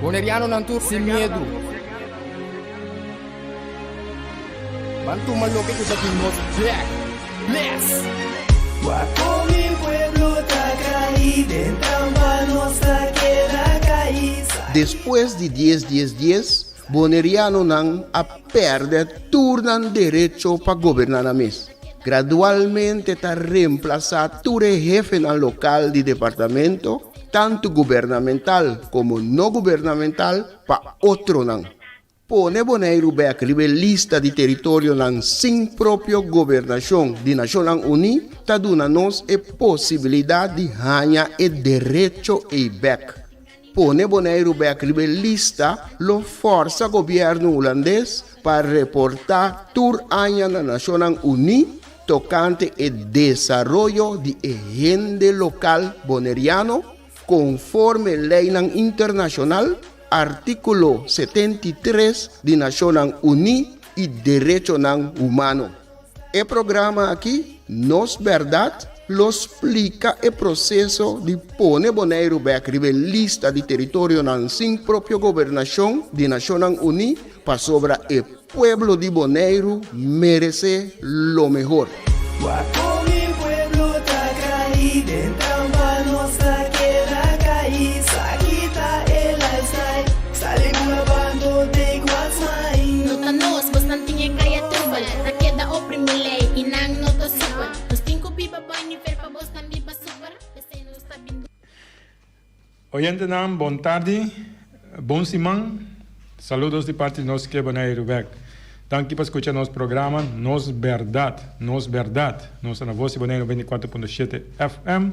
Bonerianonan tur sin miedu. Ban tuma loke ku ta di nos bek. Bless! Wak kon mi pueblo ta kai den trampa nos ta keda kai. Despues di dies dies dies, Bonerianonan a pèrdè tur nan derecho pa goberná nan mes. Gradualmente ta remplasá tur e hefenan lokal di departamento, tantu gubernamental komo no gubernamental, pa otronan. Pone Boneiru bèk riba e lista di teritorionan sin propio gobernashon di Nashonnan Uní ta duna nos e posibilidat di haña e derecho ei bèk. Pone Boneiru bèk riba e lista lo fòrsa gobièrnu hulandes pa reportá tur aña na Nashonnan Uní tokante e desaroyo di e hende lokal boneriano konforme leinan internashonal, artíkulo 73 di Nashonnan Uní i derechonan humano. E programa aki, Nos Bèrdat, lo splika e proseso di pone Boneiru bèk riba e lista di teritorionan sin propio gobernashon di Nashonnan Uní pasobra e pueblo di Boneiru meresé lo mehor. Wak kon mi pueblo ta kai den trampa nos ta keda kai sa kita e lifestyle sali bula bando take what's mine. No ta nos, bosnan tin e kaya trubel Ta keda oprimi lei i nan no ta super Nos tin ku biba bai nivel pa bosnan biba super P'esei nos ta bin Oyentenan bon tardi, bon siman, saludos di parti di nos ke Boneiru bek. Danki pa skucha nos programa Nos Bèrdat, Nos Bèrdat. Nos ta na Voz di Boneiru 94.7 FM.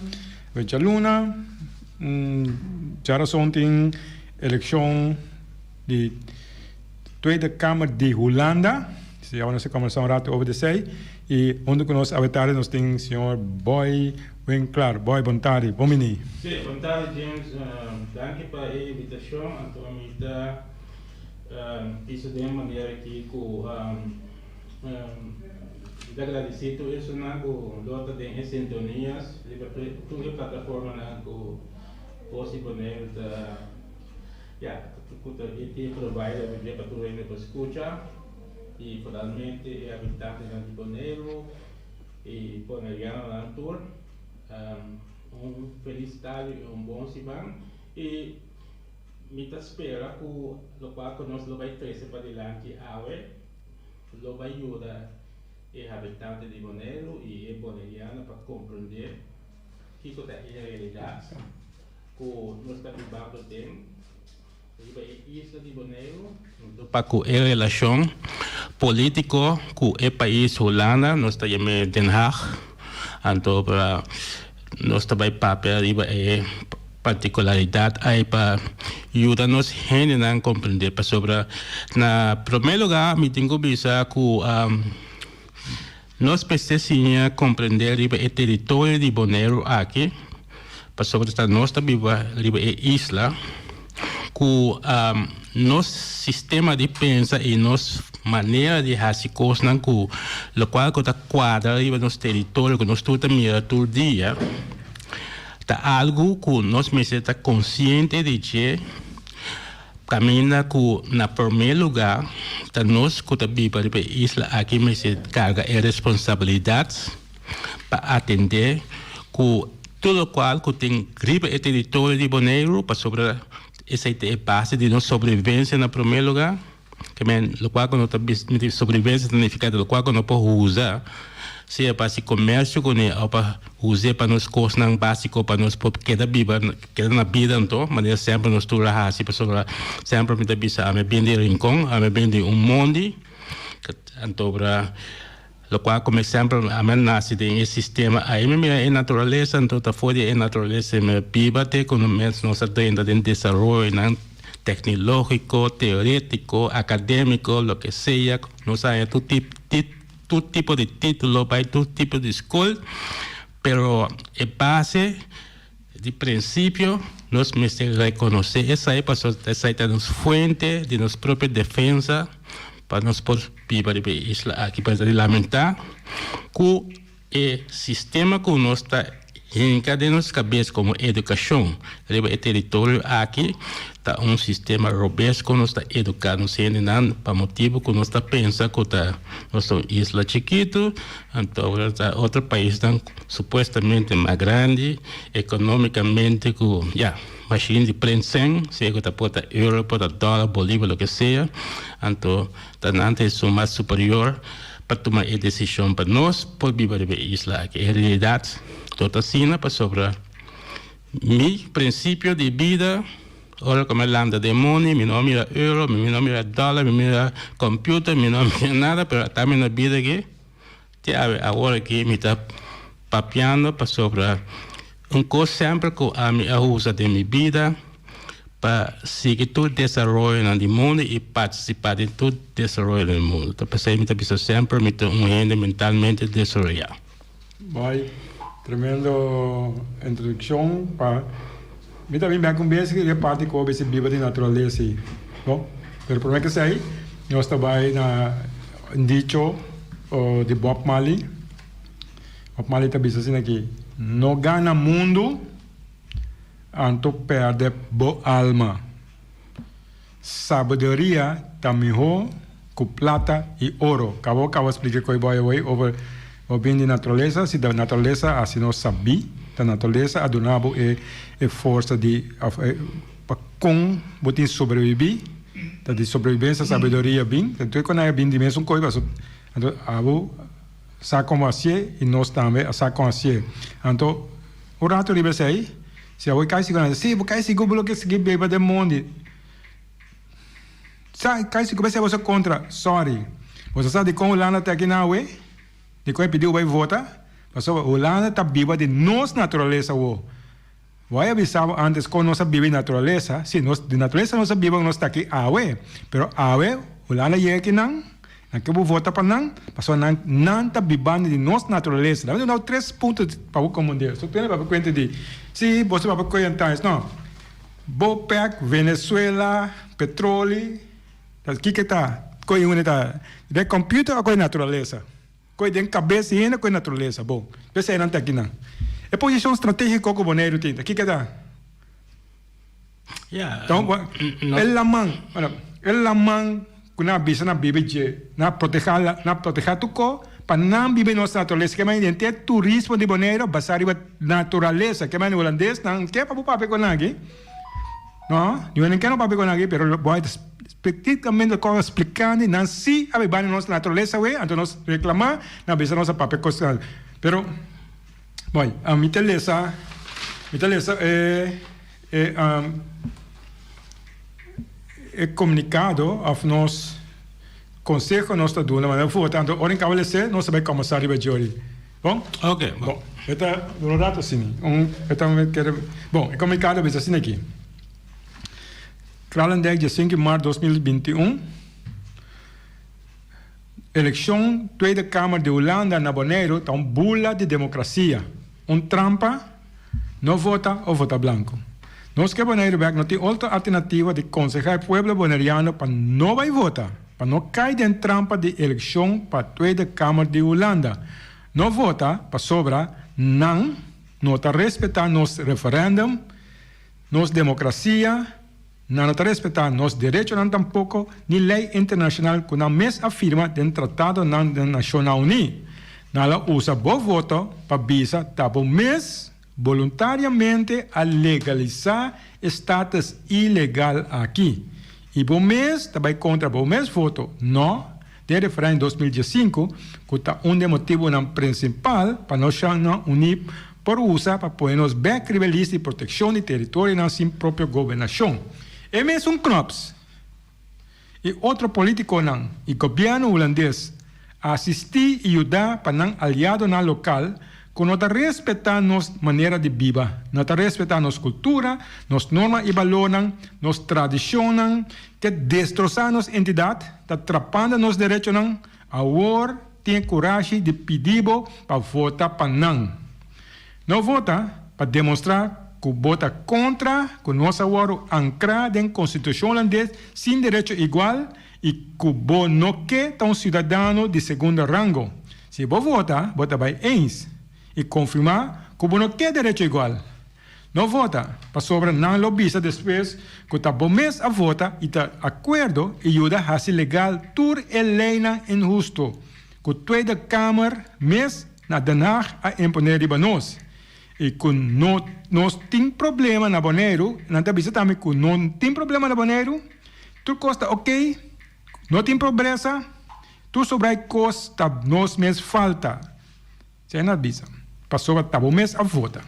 Awe djaluna, djarason tin elekshon di Tweede Kamer di Hulanda. Si awe nos ta kombersá un rato over di esei. I huntu ku nos awe tardi nos tin señor Boy Winklaar. Boy, bon tardi. Bon bini. Si, bon tardi James. Danki pa e invitashon. Anto mi ta bisa den e manera aki ku mi ta gradisí tur esunnan ku lo ta den e sintonias riba tur e plataformanan ku Voz di Boneiru ta Ya, ku ta e tin provider hoy dia pa tur hende por skucha i foralmente e habitantenan di Boneiru i bonerianonan tur un felis tardi i un bon siman i mi ta spera ku lokual ku nos lo bai trese padilanti awe lo bai yuda e habitante di Boneiru i e boneriano pa komprende kiko ta e realidat. Ku nos ta bibando den riba e isla di Boneiru. Pa ku e relashon polítiko ku e pais Hulanda, nos ta yam'é Den Haag, anto pa nos ta bai papia riba e partikularidat ei pa yuda nos hendenan komprendé. Pasobra na promé lugá mi tin ku bisa ku Nos mester siña comprende riba e teritorio di Boneiru aki, pasobra ta nos ta biba riba e isla, cu nos sistema di pensa y nos manera di haci cosnan cu locual cu ta cuadra riba nos teritorio cu nos tur ta mira tur dia, ta algo cu nos mester ta consciente di dje. Kaminda ku na promé lugá ta nos ku ta biba riba e isla aki mester karga e responsabilidat pa atendé ku tur lokual ku tin riba e teritorio di Boneiru pasobra esei ta e base di nos sobrevivensia na promé lugá. Ke men lokual ku no ta sobrevivensia ta nifiká di lokual ku no por usa sea pa hasi komersio kuné òf pa us'é pa nos kosnan básiko pa nos por keda biba keda na bida anto manera semper nos tur a hasi pasobra semper mi ta bisa ami a bin di Rincon ami a bin di un mondi anto ora lokual ku mi semper ami a nase den e sistema ai mi mira e naturalesa anto ta for di e naturalesa mi a biba te ku nos a drenta den desaroyonan Tecnologico, teoretico, academico, loke sea, nos a haña tur tip tur tipo di titulo, bay tur tipo di school, pero e base di principio nos mester reconoce esai pasobra esai ta nos fuente di nos propio defensa pa nos por biba riba e isla aki. Pero ta di lamenta cu e sistema cu nos ta. Hinka den nos kabes komo edukashon riba e teritorio aki ta un sistema robes ku nos ta eduká nos hendenan pa motibu ku nos ta pensa ku ta nos ta un isla chikitu anto ora ta otro paisnan supuestamente mas grandi ekonomikamente ku ya mashin di prent sèn sea ku ta por ta euro por ta dòler bolívar loke sea anto ta nan ta esun mas superior. Pa tuma e desishon pa nos por biba riba e isla aki. En realidat no ta asina pasobra mi prinsipio di bida ora ku mi a lanta den moni mi no a mira euro, mi no a mira dòler, mi no a mira kòmpiuter, mi no a mira nada pero ata mi na bida aki te awe awor aki mi ta papiando pasobra un kos semper ku ami a usa den mi bida pa sigui tur desaroyonan di mundu i partisipá den tur desaroyonan di mundu. Ta p'esei mi ta bisa semper mi ta un hende mentalmente desaroyá. Bai, tremendo introdukshon pa mi ta bin bek un bes e parti ku bo biba di naturalesa ei. Bon, pero promé ku esei nos ta bai na un dicho di Bob Marley. Bob Marley ta bisa asina aki, No gana mundu. Anto perde bo alma. Sabiduria ta mihó ku plata i oro. Kaba bo kaba splika koe bo awey over bo bin di naturalesa. Si ta naturalesa hasi nos sabí, ta naturalesa a duna bo e e forsa di òf e pa kon bo tin sobrebibí. Ta di sobrebibensia sabiduria bin. Enton ku nan a bin di mesun koe pasobra anto abo sa kon bo hasié i nos tambe a sa kon hasié. Anto. Un rato riba esei, si awor kai sigur nan si bo kai sigur bo lo ke sigui beba den mondi. Sa kai sigur besei boso kontra, sorry. Boso sa dikon Hulanda ta aki nan awe? Dikon e pidi bo bai vota? Pasobra Hulanda ta biba di nos naturalesa awo. Bo a bisa bo antes kon nos a biba di naturalesa, si nos di naturalesa nos a biba nos ta aki awe, pero awe Hulanda yega aki nan. Nan ke bo vota pa nan, pasobra nan nan ta bibando di nos naturalesa. Dame duna bo tres punto pa bo komprende. So tene papia kuenta di, si boso papia koe antaños. No. Bopec, Venezuela, petroli, ta kiko ta? Koe hende ta? Den computer o koe naturalesa? Koe den kabes di hende o koe naturalesa? Bon, p'esei nan ta akinan. E posishon strategiko ku Boneiru tin, ta kiko ta? E laman, bueno, e laman ku nan a bisa nan biba dje, nan a protehá, nan a protehá tur ko pa nan biba nos naturalesa. Ke manera henter turismo di Boneiru basá riba naturalesa. Ke manera hulandes nan ke pa bo papia ku nan aki? No, niun hende ke no papia ku nan aki, pero bo a spesífikamente kòrda splikando nan si a biba na nos naturalesa awe, anto nos reklamá, nan a bisa nos a papia kos. Pero, bon, mi ta lesa, mi ta lesa e. E e komunikado òf nos konseho nos ta duna manera por tanto ora in kaba lese nos ta bai kòmbersá riba djori. Bon? Oke. Bon, e ta dura un rato asina. Un e ta kere bon e komunikado a bisa asina aki, Kralendijk diesinku di mart 2021, Elekshon Tweede Kamer di Hulanda na Boneiru ta un bula di demokrasia, un trampa. No vota o vota blanco. Nos ke Boneiru bek no tin otro alternativa di konsehá e pueblo boneriano pa no bai vota, pa no kai den trampa di elekshon pa Tweede Kamer di Hulanda. No vota pasobra nan no ta respetá nos referendum, nos demokrasia, nan no ta respetá nos derechonan tampoko ni lei internashonal ku nan mes a firma den tratadonan den Nashonnan Uní. Nan lo usa bo voto pa bisa ta bo mes boluntariamente a legalisá e status ilegal aki. I bo mes ta bai kontra bo mes voto no den referèndum 2015 ku ta un di e motibunan prinsipal pa Nashonnan Uní por usa pa pone nos bèk riba e lista di protekshon di teritorionan sin propio gobernashon. E mesun Knops i otro politikonan i gobièrnu hulandes a asistí i yuda pa nan aliadonan lokal ku no ta respetá nos manera di biba, no ta respetá nos kultura, nos norma i balornan, nos tradishonnan, ke destrosá nos entidat, ta trapando nos derechonan, awor tin e kurashi di pidi bo pa vota pa nan. No vota pa demostrá ku bo ta kontra ku nos a wòrdu ankrá den konstitushon hulandes sin derecho igual i ku bo no ke ta un siudadano di segundo rango. Si bo vota, bo ta bai eens i konfirmá ku bo no ke derecho igual. No vota, pasobra nan lo bisa despues ku ta bo mes a vota i ta akuerdo i yuda hasi legal tur e leinan inhusto ku Tweede Kamer mes na Den Haag a imponé riba nos. I ku no nos tin problema na Boneiru, nan ta bisa tambe ku no tin problema na Boneiru, tur kos ta oké, no tin pobresa, tur sobra e kos ta nos mes falta. Esei nan a bisa, pasobra ta bo mes a vota.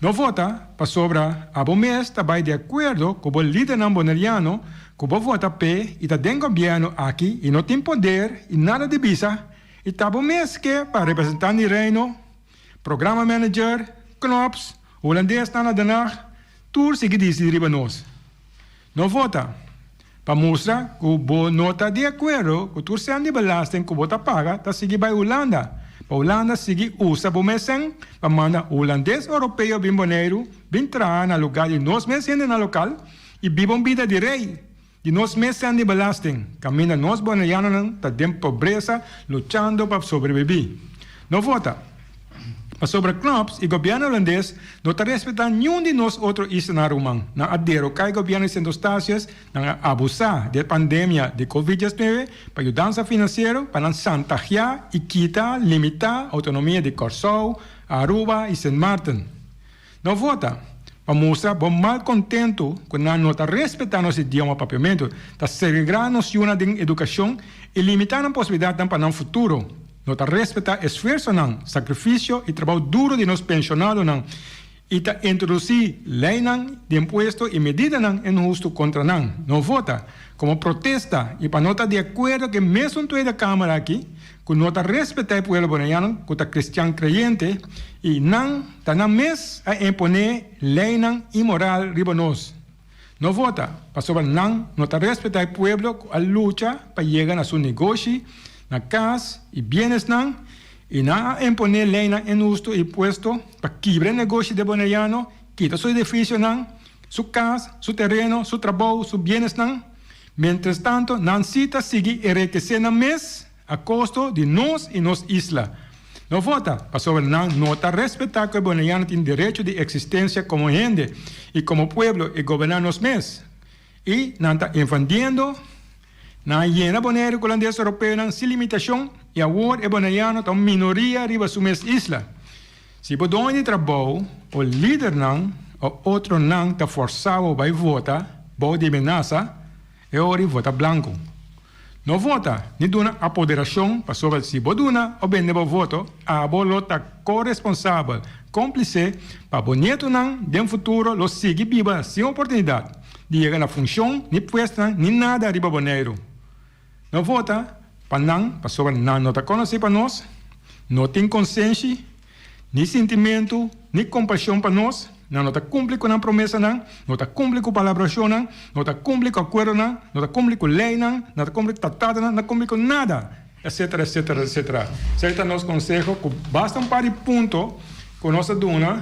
No vota pasobra abo mes ta bai di akuerdo ku bo lidernan boneriano ku bo vota p'e i ta den gobièrnu aki i no tin poder i nada di bisa i ta bo mes ke pa representant di Reino, programa manager, Knops, Hulandesnan na Den Haag, tur sigui disi riba nos. No vota pa mustra ku bo no ta di akuerdo ku tur sèn di belasting ku bo ta paga ta sigui bai Hulanda, pa Hulanda sigui usa bo mes sèn pa manda hulandes oropeo bin Boneiru bin traha na lugá di nos mes hendenan lokal i biba un bida di rei di nos mes sèn di belasting, kaminda nos boneianonan ta den pobresa luchando pa sobrebibí. No vota. Pasobra Knops i gobièrnu hulandes no ta respetá niun di nos otro islanan ruman. Nan a deroká e gobièrnu di Sint Eustatius, nan a abusá di e pandemia di Covid 19 pa yudansa finansiero pa nan santagiá i kita, limitá, outonomia di Kòrsou, Aruba i Sint Maarten. No vota pa mustra bo malkontentu ku nan no ta respetá nos idioma papiamentu, ta segregá nos yunan den edukashon i limitá nan posibilidatnan pa nan futuro. No ta respetá esfuersonan, sakrifisio i trabou duru di nos penshonadonan i ta introdusí leinan di impuesto i medidanan inhustu kontra nan. No vota komo protesta i pa no ta di akuerdo ku e mesun Tweede Kamer aki ku no ta respetá e pueblo boneiano ku ta kristian kreyente i nan ta nan mes a imponé leinan inmoral riba nos. No vota, pasobra nan no ta respetá e pueblo ku a lucha pa yega na su negoshi, na kas i bienesnan, i nan a imponé leinan inhustu i impuesto pa kibra e negoshi di e boneiano, kita su edifisionan, su kas, su tereno, su trabou, su bienesnan. Mientrastanto, nan sí ta sigui enrekesé nan mes a kosto di nos i nos isla. No vota, pasobra nan no ta respetá ku e boneiano tin derecho di eksistensia komo hende i komo pueblo i goberná nos mes. I nan ta invandiendo, nan a yena Boneiru ku hulandes europeonan sin limitashon i awor e boneiano ta un minoria riba su mes isla. Si bo doño di trabou o lidernan o otronan ta forsá bo bai vota bou di menasa, e ora i vota blanku. No vota ni duna apoderashon pasobra si bo duna o bende bo voto, abo lo ta koresponsabel, kómplise, pa bo nietonan den futuro lo sigui biba sin oportunidat di yega na funshon ni puestonan ni nada riba Boneiru. No vota pa nan pasobra nan no ta konosí pa nos, no tin konsenshi, ni sintimentu, ni kompashon pa nos, nan no ta kumpli ku nan promesanan, no ta kumpli ku palabrashonnan, no ta kumpli ku akuerdonan, no ta kumpli ku leinan, no ta kumpli ku tratatonan, no ta kumpli ku nada, etsetera, etsetera, etsetera. Esei ta nos konseho ku basta un par di punto ku nos a duna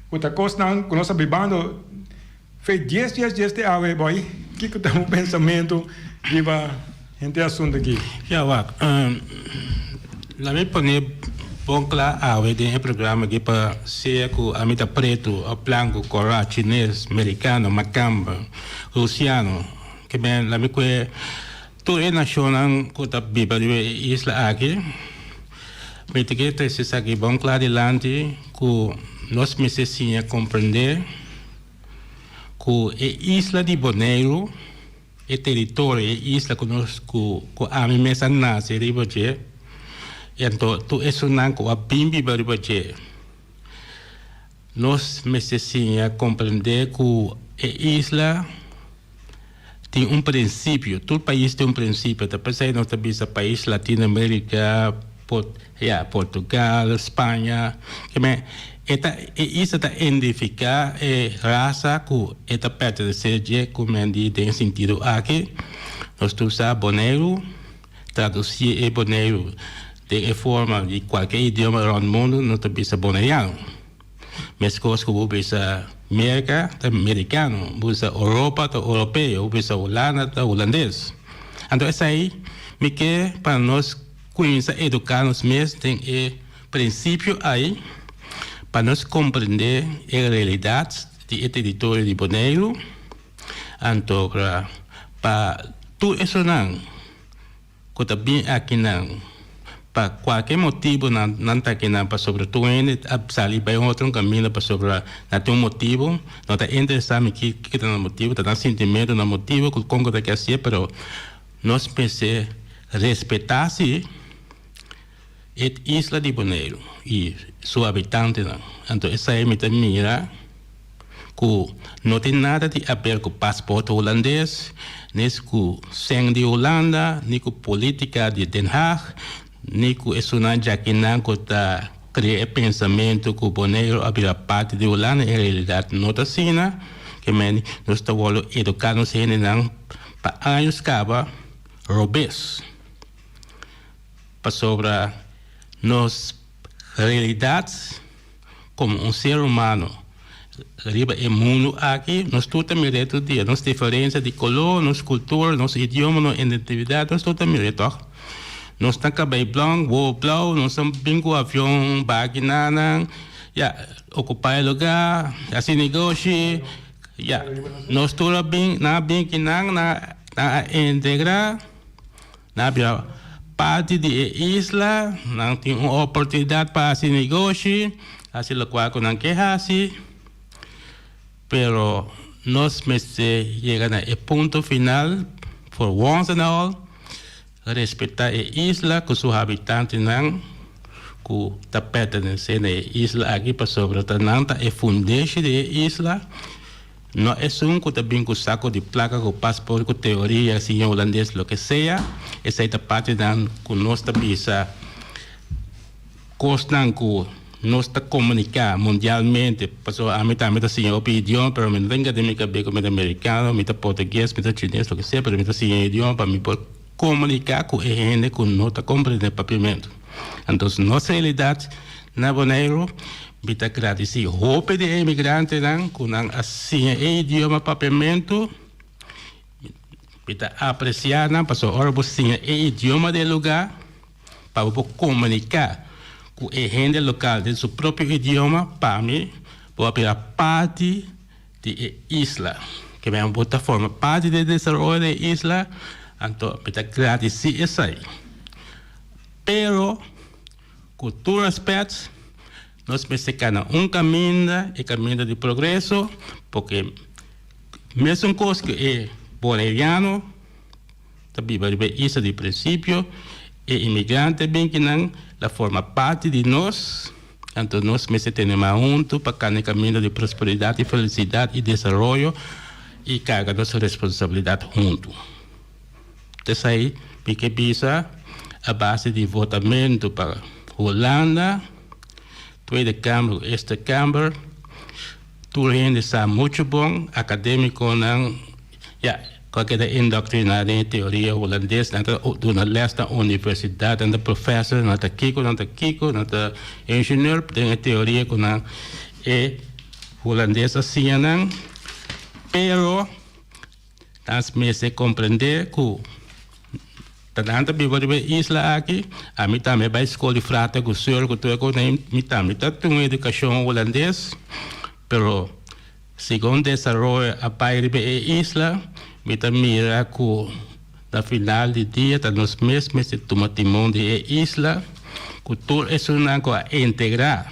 ku ta kosnan ku nos a bibando. Fe dies dies dies te awe boy kiko ta bo pensamentu riba henter asuntu aki? Ya wak, la mi pone bon kla awe den e programa aki pa sea ku ami ta pretu of blanku, kòrá, chines, merikano, makamba, rusiano, ke men la mi kue tur e nashonnan ku ta biba riba e isla aki, mi ta ke trese esaki bon kla dilanti ku nos mester siña komprende. Ku e isla di Boneiru, e teritorio, e isla ku nos ku ku ami mes a nase riba dje, i anto tur esunnan ku a bin biba riba dje, nos mester siña komprendé ku e isla tin un prinsipio, tur pais tin un prinsipio, ta p'esei nos ta bisa pais Latinoamerica, ya, Portugal, Spaña, kimen e ta e isla ta identifica e rasa cu e ta pertenece dje cu men di den e sintido aki nos tur sa Boneiru traduci e Boneiru den e forma di cualkier idioma rond mundo nos ta bisa Boneiano. Meskos ku bo bisa Merka ta merikano, bo bisa Oropa ta oropeo, bo bisa Hulanda ta hulandes. Anto esei mi ke pa nos kuminsá eduká nos mes den e prinsipio ei. Pa nos komprendé e realidat di e teritorio di Boneiru, anto pa tur esonan ku ta bin akinan pa kualke motibu nan nan ta akinan pasobra tur hende a sali bai un otro kaminda pasobra nan tin un motibu, no ta interesá mi kiko ta nan motibu, ta nan sintimentu, nan motibu ku kon ku ta ke hasié, pero nos mester respetá si. E isla di Boneiru i su habitantenan. Anto esei mi ta mira ku no tin nada di aber ku pasport hulandes, ni ku sèn di Hulanda, ni ku politika di Den Haag, ni ku esunnan djakinan ku ta krea e pensamentu ku Boneiru a bira parti di Hulanda. En realidat no ta asina. Ke meni nos ta wòrdu eduká nos hendenan pa años kaba robes. Pasobra nos realidat komo un ser humano riba e mundu aki, nos tur ta mira e tur dia. Nos diferensia di koló, nos kultura, nos idioma, nos identidat, nos tur ta mira e tòg. Nos ta kabei blònk, wowo blou, nos ta bin ku avion baki nanan, ya, okupá e lugá, hasi negoshi, ya. Nos tur a bin, nan a bin kinan, nan a integrá. Nan a bira parti di e isla, nan tin un oportunidat pa hasi negoshi, hasi lokual ku nan ke hasi, pero nos mester yega na e punto final for once and all, respetá e isla ku su habitantenan ku ta pertenesé na e isla aki pasobra ta nan ta e fundeshi di e isla. No esun ku ta bin ku sako di plaka ku pasport ku teoria siña hulandes loke sea, esei ta partinan ku nos ta bisa kosnan ku nos ta komuniká mundialmente pasobra ami tambe ta siña hopi idioma pero mi no ta hinka den mi kabes ku mi ta merikano mi ta portugues mi ta chines loke sea pero mi ta siña idioma pa mi por komuniká ku e hende ku no ta komprende papiamentu anto nos realidat na Boneiru Mi ta gradisí hopi di e emigrantenan ku nan a siña e idioma papiamentu. Mi ta apresiá nan pasobra ora bo siña e idioma di e lugá pa bo por komuniká ku e hende lokal den su propio idioma, pa mi bo a bira parti di e isla. Ke men bo ta forma parti di e desaroyo di e isla, anto mi ta gradisí esei. Pero. Ku tur rèspèt, nos mester kana un kaminda, e kaminda di progreso, porque mesun kos ku e boneriano ta biba riba e isla di prinsipio, e imigrante bin kinan la forma parti di nos, anto nos mester tene man huntu pa kana e kaminda di prosperidat i felisidat i desaroyo i karga nos responsabilidat huntu. Esei mi ke bisa a base di votamentu pa Hulanda, Tweede Kamer ku Eerste Kamer. Tur hende sa muchu bon, akademikonan ya ku a keda indoktriná den e teoria hulandes, nan ta duna lès na universidat, nan ta profèser, nan ta kiko, nan ta kiko, nan ta ingenieur den e teoria ku nan e hulandes a siña nan. Pero. Nos mester comprende cu ta nan ta biba riba e isla aki, ami tambe bay scol di frater cu soeur cu tur e cos, mi tambe ta tin un educacion hulandes, pero segun desaroyo a bay riba e isla, mi ta mira cu na final di dia ta nos mes mester tuma timon di e isla cu tur esunnan cu a integra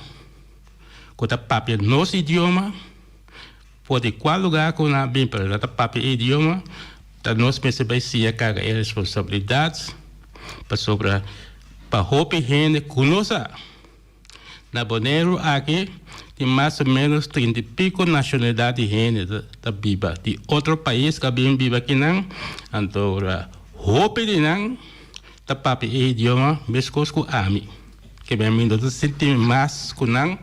cu ta papia nos idioma. For di kua lugá ku nan a bin pero nan ta papia e idioma, ta nos mester bai siña karga e responsabilidat pasobra pa hopi hende ku no sa. Na Boneiru aki tin mas o ménos trinta i piko nashonalidat di hende ta biba di otro pais ku a bin biba akinan, anto ora hopi di nan ta papia e idioma meskos ku ami. Ke mi no ta sinti mi mas ku nan,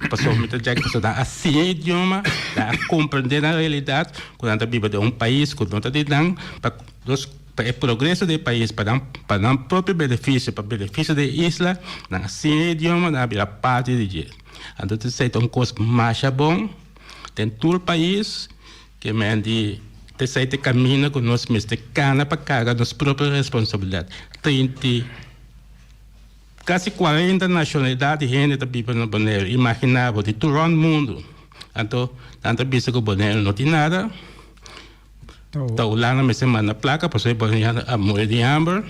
pasobra mi ta djaki pasobra nan a siña idioma, nan a komprendé nan realidat ku nan ta biba den un pais ku no ta di nan, pa nos pa e progreso di e pais, pa nan pa nan propio benefisio, pa benefisio di e isla, nan a siña e idioma, nan a bira parti di dje. Anto esei ta un kos masha bon den tur pais ke men di esei ta e kaminda ku nos mester kana pa karga nos propio responsabilidat. 30. Kasi 40 nashonalidat di hende ta biba na Boneiru. Imaginá bo, di tur rònt mundu. Anto nan ta bisa ku Boneiru no tin nada. Ta Hulanda mester manda plaka pasobra e boneriano a muri di hamber.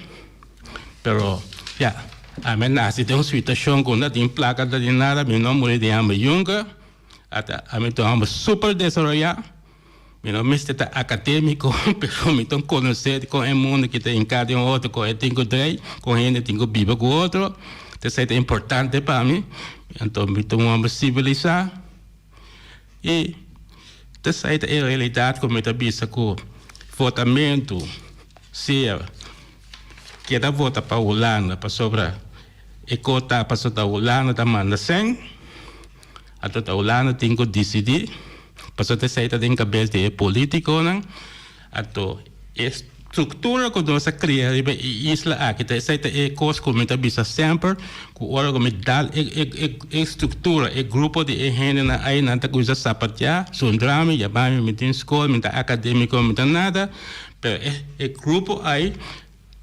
Pero ya, ami a nase den un situashon ku no tin plaka, no tin nada, mi no a muri di hamber yunka. Ata ami ta un homber super desaroyá. Mi no mester ta akadémiko, pero mi ta konosé kon e mundu ki ta hinká den otro, kon e tin ku drei, kon hende tin ku biba ku otro. Esei ta importante pa mi. Anto mi ta un homber sivilisá. I esei ta e realidat ku mi ta bisa ku votamentu sea keda vota pa Hulanda pasobra e kota pasobra ta Hulanda ta manda sèn, anto ta Hulanda tin ku disidí pasobra esei ta den kabes di e politikonan. Anto e struktura ku nos a kria riba e isla aki ta esei ta e kos ku mi ta bisa semper ku ora ku mi dal e e e struktura e grupo di e hendenan ei nan ta kuminsá sapateá zundra mi yama mi mi tin skol mi ta akadémiko mi ta nada pero e e grupo ei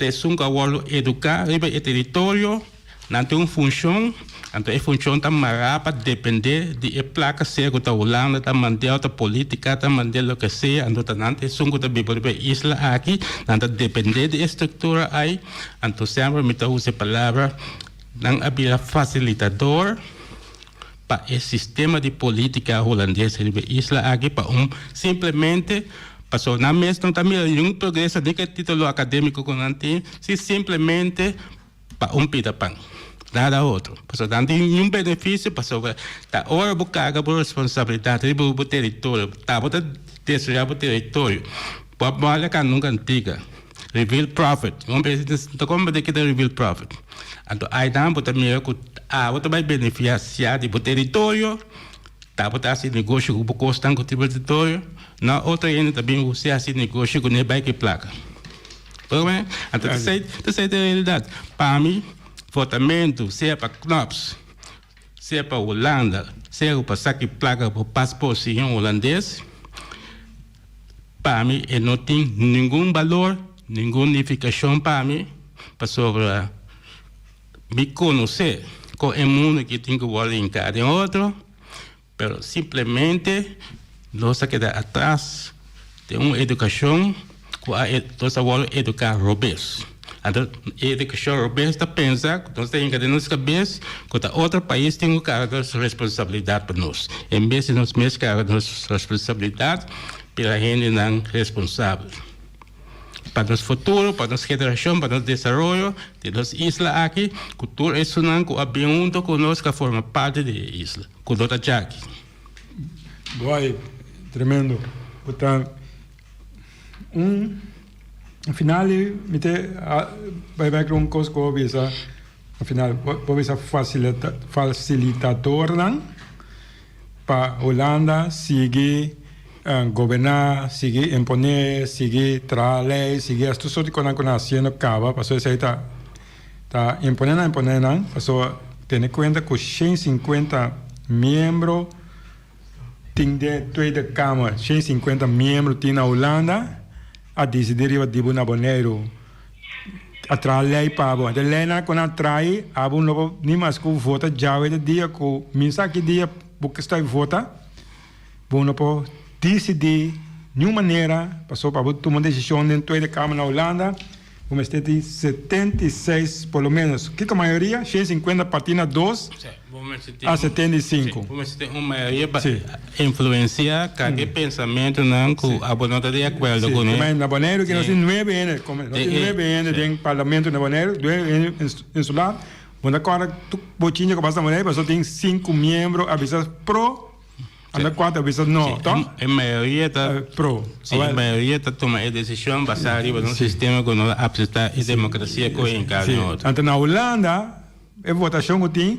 Ta esun ku a wòrdu eduká riba e teritorio, nan tin un funshon, anto e funshon ta mará pa dependé di e plaka sea ku ta Hulanda ta mand'é òf ta polítika ta mand'é loke sea, anto ta nan ta esun ku ta biba riba e isla aki, nan ta dependé di e struktura ei, anto semper mi ta usa e palabra nan a bira fasilitador pa e sistema di polítika hulandes riba e isla aki pa un simplemente Pasobra nan mes no ta mira ningun progreso ni ku e titulo akadémiko ku nan tin, si simplemente pa un pida pan. Nada otro. Pasobra nan tin ningun benefisio pasobra ta ora bo karga bo responsabilidat riba bo teritorio, ta bo ta destruya bo teritorio. Bo a morde ka nunka antiga. Reveal profit. Un bes no ta komprende ke ta reveal profit. Anto ainan bo ta mira ku abo ta bai benefisiá di bo teritorio. Tabata hasi negoshi ku bo kosnan ku tin territorio, na otro hende ta bin wosé hasi negoshi ku ne bai ku e plaka. Por me? Anto ta esei ta e realidat. Pa mi, votamentu, sea pa Knops, sea pa Hulanda, sea ku pa saki plaka pa paspoort si un hulandes, pa mi e no tin ningun balor, ningun nifikashon pa mi, pasobra Mi konosé kon e mundu aki tin ku wòrdu hinká den otro, pero simplemente nos a keda atras den un edukashon ku a nos a wòrdu eduká robes. Anto e edukashon robes ta pensa ku nos ta hinka den nos kabes ku ta otro pais tin ku karga nos responsabilidat pa nos, en bes di nos mes karga nos responsabilidat bira hendenan responsabel. Pa nos futuro, pa nos generashon, pa nos desaroyo di nos isla aki, ku tur esunnan ku a bin hunto ku nos ku a forma parti di e isla, ku no ta djaki. Boy, tremendo. Bo ta un final mi te bai bai ku un kos ku bo bisa na final. Bo bisa fasilitadornan. Pa Hulanda sigui goberná, sigui imponé, sigui traha lei, sigui hasi tur sort di kosnan ku nan hasiendo kaba, pasobra esei ta ta imponé nan imponé nan, pasobra tene kuenta ku 150 miembro tin den Tweede Kamer, 150 miembro tin na Hulanda a disidí riba di bo na Boneiru. A traha lei pa bo. Anto leinan ku nan trae, abo no por ni mas ku vota djawe de dia ku mi sa ki dia bo ke stoi vota, bo no por disidí niun manera pasobra pa bo tuma un desishon den Tweede Kamer na Hulanda bo mester tin 76 por lo menos. Kiko mayoria? 150 partí na dos. A 75. Bo mester tin un mayoria pa influencia kake pensamentunan ku abo no ta di akuerdo kuné. Si, na Boneiru ki nos tin nuebe hende, nos tin nuebe hende den parlamento na Boneiru, nuebe hende insular, bo ta kòrda tur bochincha ku pasa na Boneiru pasobra tin sinku miembro a bisa pro, anda kuater a bisa no, tòg? E mayoria ta pro. Si, e mayoria ta tuma e desishon basá riba un sistema ku no ta apseptá e demokrasia ku hinká den otro. Anto na Hulanda E votashon ku tin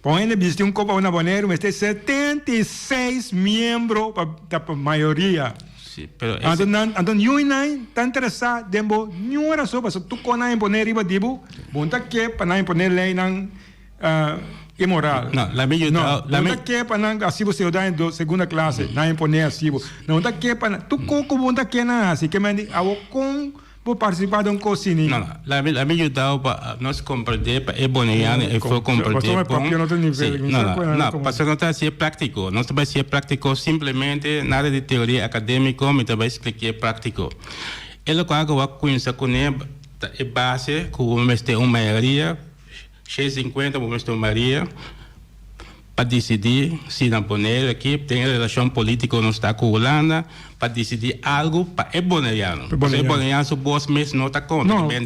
pa un hende bisti un kopa na Boneiru mester 76 miembro pa ta pa mayoria. Sí, pero ese... Anto nan, anto niun nan ta interesá den bo niun rason pasobra tur kon nan imponé riba di bo, bo no ta ke pa nan imponé leinan imoral. No, la mi yuda, No, la bo mi... no ta ke pa nan hasi bo siudadano di segunda klase, nan imponé hasi bo. No ta ke pa nan, tur kon ku bo no ta ke nan hasi, ke men di awor kon. Bo partisipá den un kos asina. No, no. Laat mi, laat mi yuda bo pa nos komprendé, pa e boneiano e for komprendé Pasobra bon. papia no ta nivel, Sí, mi no, sa no, ku nan no, komo. pasobra no ta hasié práktiko. Nos ta bai hasié práktiko simplemente, nada di teoria akadémiko, mi ta bai splik'é práktiko. E lokual ku bo a kuminsá kuné ta e base ku bo mester un mayoria, 650 bo mester un mayoria. Pa disidí si na Boneiru aki den e relashon polítiko nos ta ku Hulanda pa disidí algu pa e boneriano. Pasobra e boneriano su bos mes no ta konta. No, Pa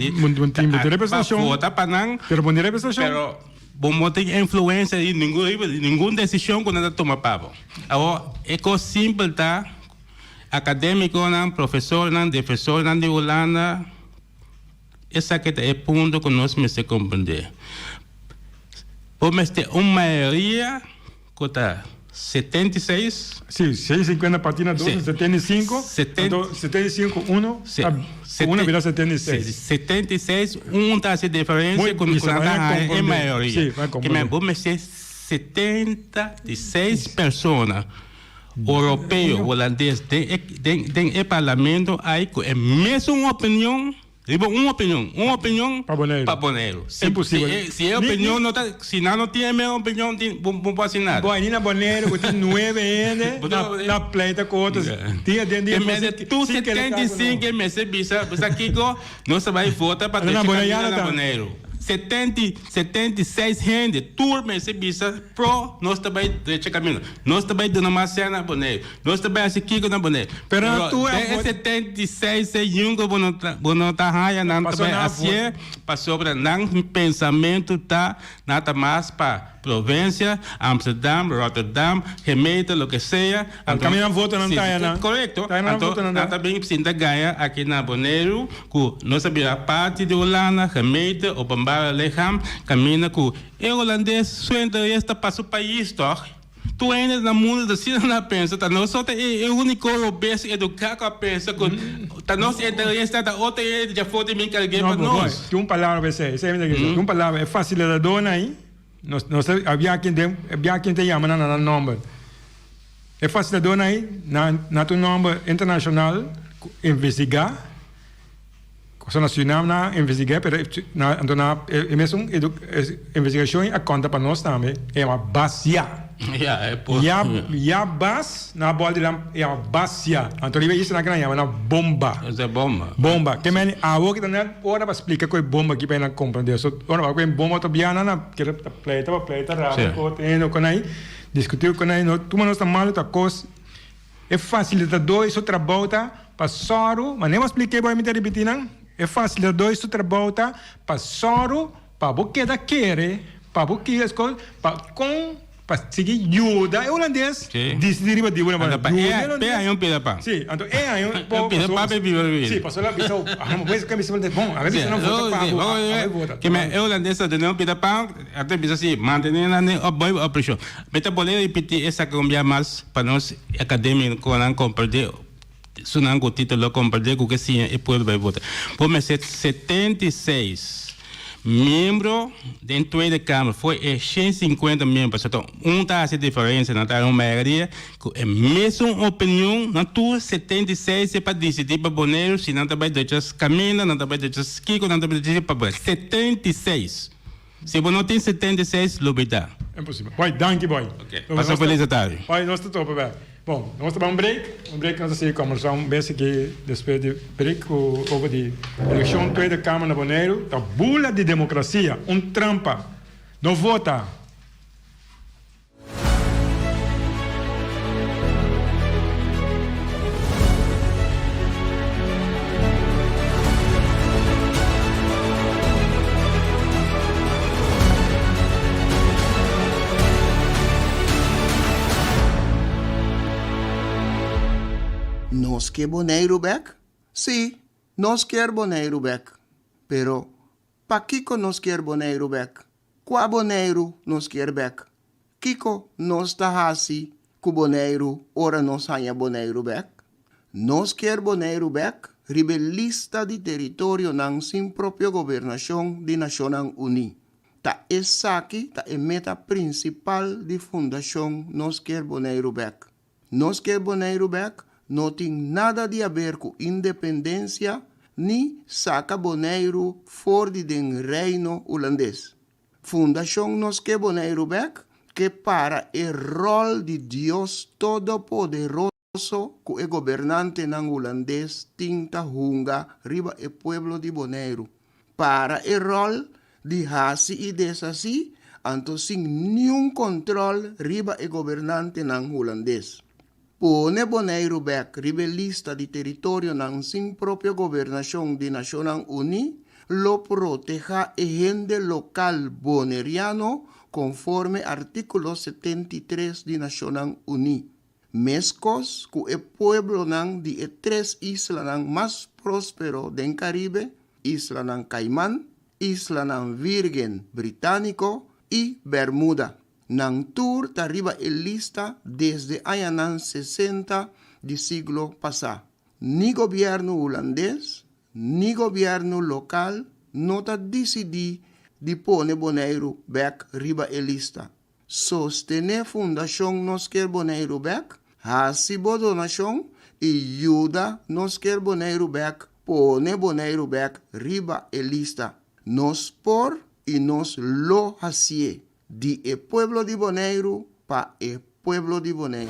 vota pa nan, pero bo representashon. Pero bo no tin influensia di ningun riba ningun desishon ku nan ta tuma pa bo. Awor e kos simpel ta akadémikonan, profesornan, defensornan di Hulanda. Esaki ta e punto ku nos mester komprendé. Bo mester un mayoria ku ta 76. Sí, 650 partí na dos, 75. Anto 75 ku uno, ku uno bira 76. Sí, 76, un ta hasi diferensia ku nan ta haña e mayoria. Ke men bo mester 76 persona oropeo, holandes den e parlamento ai ku e mesun opinion. Riba un opinion, un opinion Pa Boneiru. pa Boneiru. Si, Imposibel. si e, si e Ni- opinion ni- no ta, si nan no tin e mesmo opinion, tin, bo, bo por hasi nada. Bo ai na Boneiru ku tin nueve hende Bo na, ta- na pleita ku otro. Tin den di E mester tur 75 mester bisa, bisa kiko, nos ta bai vota pa Anto na drecha Boneiru kaminda na ta. Boneiru. 70, 76 hende, tur mester bisa pro, nos ta bai drecha kaminda. Nos ta bai duna mas sèn na Boneiru. Nos ta bai hasi kiko na Boneiru. Pero tu den e 76 e yungo bo no ta bo no ta haya nan ta bai hasié pasobra nan pensamentu ta nan ta mas pa provincia, Amsterdam, Rotterdam, gemeente loke sea. Anto kaminda nan voto nan ta haya nan. Korekto. Anto nan ta bin sinta gaya aki na Boneiru ku nos a bira parti di Hulanda, gemeente, openbare lichaam, kaminda ku e Hulandes su interes ta pa su pais tòg. Tur hende na mundu ta asina na pensa, ta nos so ta e úniko robes eduká ku a pensa ku ta nos interés ta otro hende djafó di bin karg'é pa nos. Tin un palabra pa esei, esei mi ta kere bisa. Tin un palabra, e fasilitadornan ei, nos nos a bia ken den, bia ken ta yama nan na nan nòmber. E fasilitadornan ei, nan nan ta un nòmber internashonal ku investigá. Cosa na Suriname nan a investigá pero na anto na e mesun investigashon a konta pa nos tambe e yama Basia. Ya e por. Ya ya bas na bòl di nan e yama Basia anto riba isla nan ke nan yama nan bomba. Esa e bomba. Bomba ke men awo ke ta net ora pa splika ku e bomba aki pa nan komprende so ora pa ku e bomba ta bia nan a kere ta pleita pa pleita rabia ku otro hende ku nan diskuti ku nan no tuma nos ta malu ta kos. E fasilitadó i su trabou ta pa sòru, manera bo a splik'é bo, mi ta ripití nan, e fasilitadó i su trabou ta pa sòru pa bo keda kere, pa bo kere skol, pa kon pa sigui yuda e hulandes disidí riba di bo. Anto pa e haña un pida pan. Sí, anto e haña un Un pida pan pa e biba biba. Sí, pasobra el a bisa, ah, bo a bisa bon, a bisa nan vota pa bo, a bai vota. Ke men e hulandes ta duna un pida pan, anto e bisa si, mantené nan den op opreshon. Mi ta bolbe ripití esaki un bia mas pa nos akadémikonan komprendé, esunnan ku título komprendé ku ke siña e pueblo bai vota. Por mester 76 miembro den Tweede Kamer for e 150 miembro, pasobra ta un ta hasi diferensia, nan ta un mayoria ku e mesun opinion, nan tur 76 e pa disidí pa Boneiru si nan ta bai drecha kaminda, nan ta bai drecha kiko, nan ta bai drecha pa Boneiru. 76! Si bo no tin 76 lo bida. Imposibel. Boy, danki boy. Ok. Pasa feliz tardi. Boy, nos ta topa bek. Bon, nos ta bai un break. Un break nos ta sigui kombersá un bes aki despues di break ku over di elekshon Tweede Kamer na Boneiru ta bula di demokrasia, un trampa. No vota. Nos ke Boneiru bek? Sí, nos kier Boneiru bek. Pero, pakiko nos kier Boneiru bek? Kua Boneiru nos kier bek? Kiko nos ta hasi ku Boneiru ora nos haña Boneiru bek? Nos kier Boneiru bek riba e lista di teritorionan sin propio gobernashon di Nashonnan Uní. Ta esaki ta e meta prinsipal di Fundashon Nos Kier Boneiru Bek. Nos Kier Boneiru Bek no tin nada di aber ku independensia. ni saka Boneiru for di den Reino Hulandes. Fundashon Nos Ke Boneiru Bèk ke para e ròl di Dios Todopoderoso ku e gobernantenan hulandes tin ta hunga riba e pueblo di Boneiru. Para e ròl di hasi i deshasí anto sin niun kòntròl riba e gobernantenan hulandes. Pone Boneiru bèk riba e lista di teritorionan sin propio gobernashon di Nashonnan Uní lo protehá e hende lokal boneriano konforme artíkulo 73 di Nashonnan Uní, meskos ku e pueblonan di e tres islanan mas próspero den Karibe, Islanan Kaiman, Islanan Vírgen Britániko i Bermuda. Nan tur ta riba e lista desde añanan sesenta di siglo pasá. Ni gobièrnu hulandes ni gobièrnu lokal no ta disidí di pone Boneiru bèk riba e lista. Sostené Fundashon Nos Kier Boneiru Bèk, hasi bo donashon i yuda Nos Kier Boneiru Bèk pone Boneiru bèk riba e lista. Nos por i nos lo hasié. Di e pueblo di Boneiru pa e pueblo di Boneiru.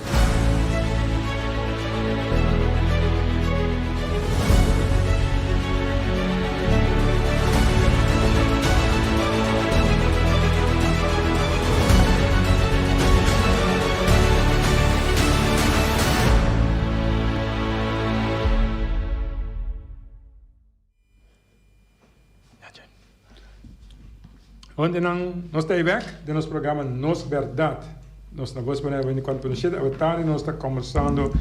Hondenan, nos ta ei bek den nos programa Nos Berdad. Nos na Voz Bonaire 24.7. Awe tardi nos ta kombersando,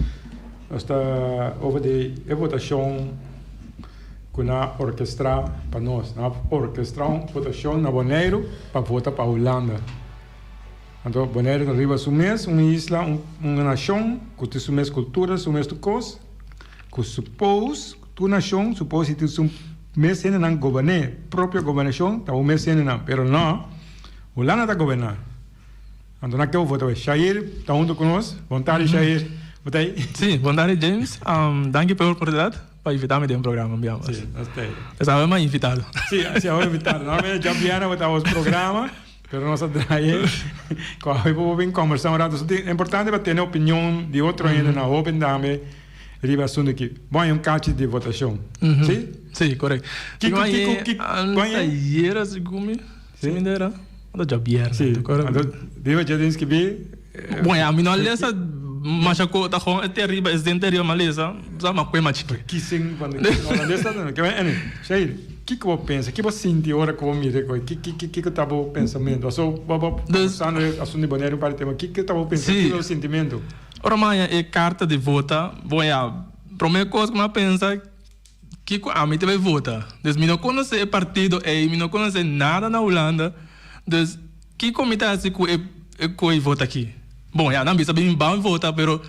nos ta over di e votashon ku nan a orkestrá pa nos. Nan a orkestrá un votashon na Boneiru pa vota pa Hulanda. Anto Boneiru ta riba su mes, un isla, un nashon ku tin su mes kultura, su mes tur kos. Ku suppose tur nashon suppose si tin su mes hendenan goberné, propio gobernashon ta un mes hendenan, pero no, Hulanda ta goberná. Anto nan ke bo vota wei. Shair ta hunto ku nos. Bon tardi Shair, bo ta ei? Sí, bon tardi James. Danki pa e oportunidat pa invitá mi den programa bia mas. Sí, nos ta ei. Esaki mi a invitado. Sí, sí awe invitado. Normalmente djabièrnè bo ta nos programa. Pero nos a draai cu awe bo bin conversa un rato. E importante pa tene opinion di otro hende na hoben tambe riba asunto aki. Bo haña un kachi di votacion, si? Si, corect. Kiko, kiko, kiko, bo haña? Ayera segun mi, si mi dera, ota djabièrnè. Si, anto riba dje tin skibi. Bueno, ami no a lesa masha cu ta gewoon e riba, es den te riba mi a lesa, sa mi a cue machiki. Verkiezing van de Holandesa, Shair. Kiko bo pensa? Ki bo sinti ora ku bo mira e kos? Ki ki kiko ta bo pensamentu? Aso bo bo konsando e asuntu di Boneiru un par di tempu, kiko ta bo pensa? Kiko ta bo sintimentu? Ora mi haña e karta di vota, bo ya, promé kos ku mi a pensa, kiko ami ta bai vota? Dus mi no konosé e partido ei, mi no konosé nada na Hulanda, dus kiko mi ta hasi ku e kos vota aki? Bon, ya, nan bisa mi ban vota, pero.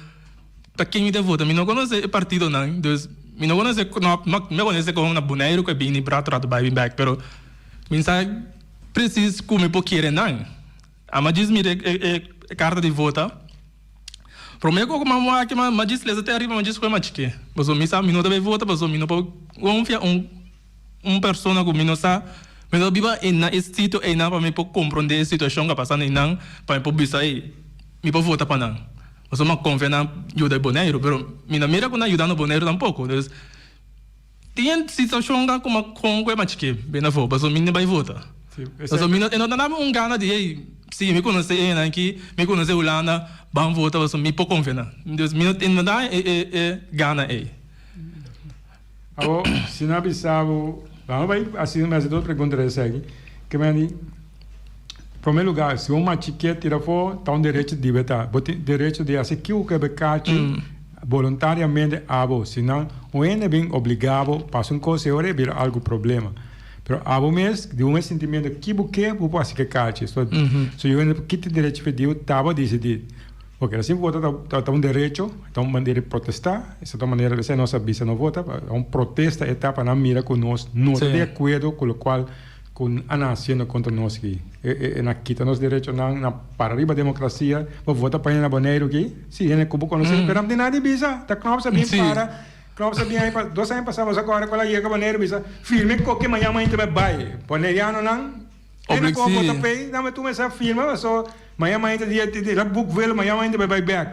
Ta ken mi ta vota? Mi no konosé e partidonan, dus mi no konosé, no, mi a konosé kon na Boneiru ku e bini rato rato bai bin bèk, pero mi sa presis ku mi por kere nan. Ama djis mira e e karta di vota, promé ku mi a wak mi a djis lesa te ariba mi a djis kohe machike, pasobra mi sa mi no ta bai vota pasobra mi no por konfia un un persona ku mi no sa, mi no ta biba na e sitio einan pa mi por komprondé e situashon ku a pasando einan pa mi por bisa ey mi por vota pa nan. Pasobra mi a konfia nan yuda e Boneiru, pero mi no mira ku nan yuda no Boneiru tampoko. Dus tin situashonnan ku mi a kon ku e machikí bin afó, pasobra mi no bai vota. Pasobra mi no, e no ta dami un gana di hey, si mi konosé e hendenan aki, mi konosé Hulanda, ban vota pasobra mi por konfia nan. Dus mi no, e no da e gana ei. Awor, si nan a bisa bo, laga bai hasi mi hasi dos pregunta di esaki, ke men di, prome lugar, si un machiké tira afó, ta un derecho di bo ta, bo tin derecho di hasi kiko ke bo kachi boluntariamente abo, si nan un hende bin obliga bo pa hasi un kos e ora e bira algu problema. Pero abo mes, di un sentimiento ki bo ke, bo por hasi ke kachi. So, so yu hende kita derecho p'e di bo, ta bo disidí. Porque así vota ta ta un derecho, ta un manera di protesta, esa ta un manera di nos a bisa no vota, ta un protesta e ta pa nan mira cu nos no ta di acuerdo cu locual cu a nan haciendo contra nos aki. E nan kita nos derechonan, nan para riba democracia, bo vota pa hende na Boneiru aki, si hende cu bo conoce, pero nan tin nada di bisa, ta Knops a bin para. Knops a bin aña dos aña pasá boso a kòrda ku el a yega Boneiru bisa firma e koke mañan mainta mi a bai. Bonerianonan e na koba bota p'ei nan tur mester a firma paso mañan mainta dia el a boek vuelo mañan mainta mi a bai bèk.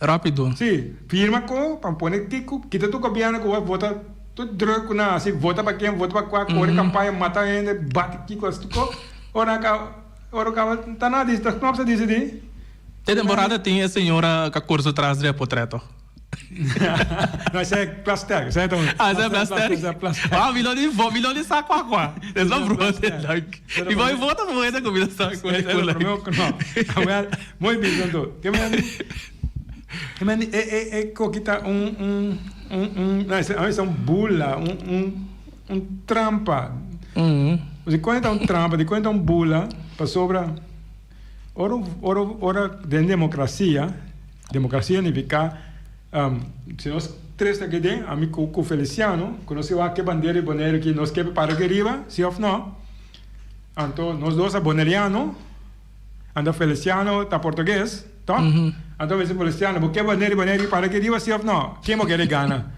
Rápido. Sí, firma ko pa pone kiko kita tur gobièrnu ku a vota tur drùk ku nan hasi vota pa ken vota pa kua kore kampaña mata hende bati kiko hasi tur ko ora ora kaba ta nan a disi ta Knops a disidí. E temporada tin e señora ka kor su tras di e potret toch? No, ese es plastic. Ese es Ah, ese es plastic. Ese es plastic. Ah, mi no di vo, mi no di sa kwa kwa. Es la brote, like. Mi voy vota por ese ku mi no sa kwa kwa. No. Well, muy bien, Santo. Ke men, ke men e e e kokita un un un un, no, ese es un bula, un un un trampa. Di cuenta un trampa, di cuenta un bula, pasobra Ora ora ora den demokrasia, demokrasia nifiká si nos tres ta aki den, ami ku ku Feliciano, ku nos ke wak e bandera di Boneiru aki, nos ke para aki riba, si òf nò? Anto nos dos ta boneriano, anto Feliciano ta portugues, tòg? Anto mi si Feliciano, bo ke bandera di Boneiru para aki riba, si òf nò? Ken bo kere gana?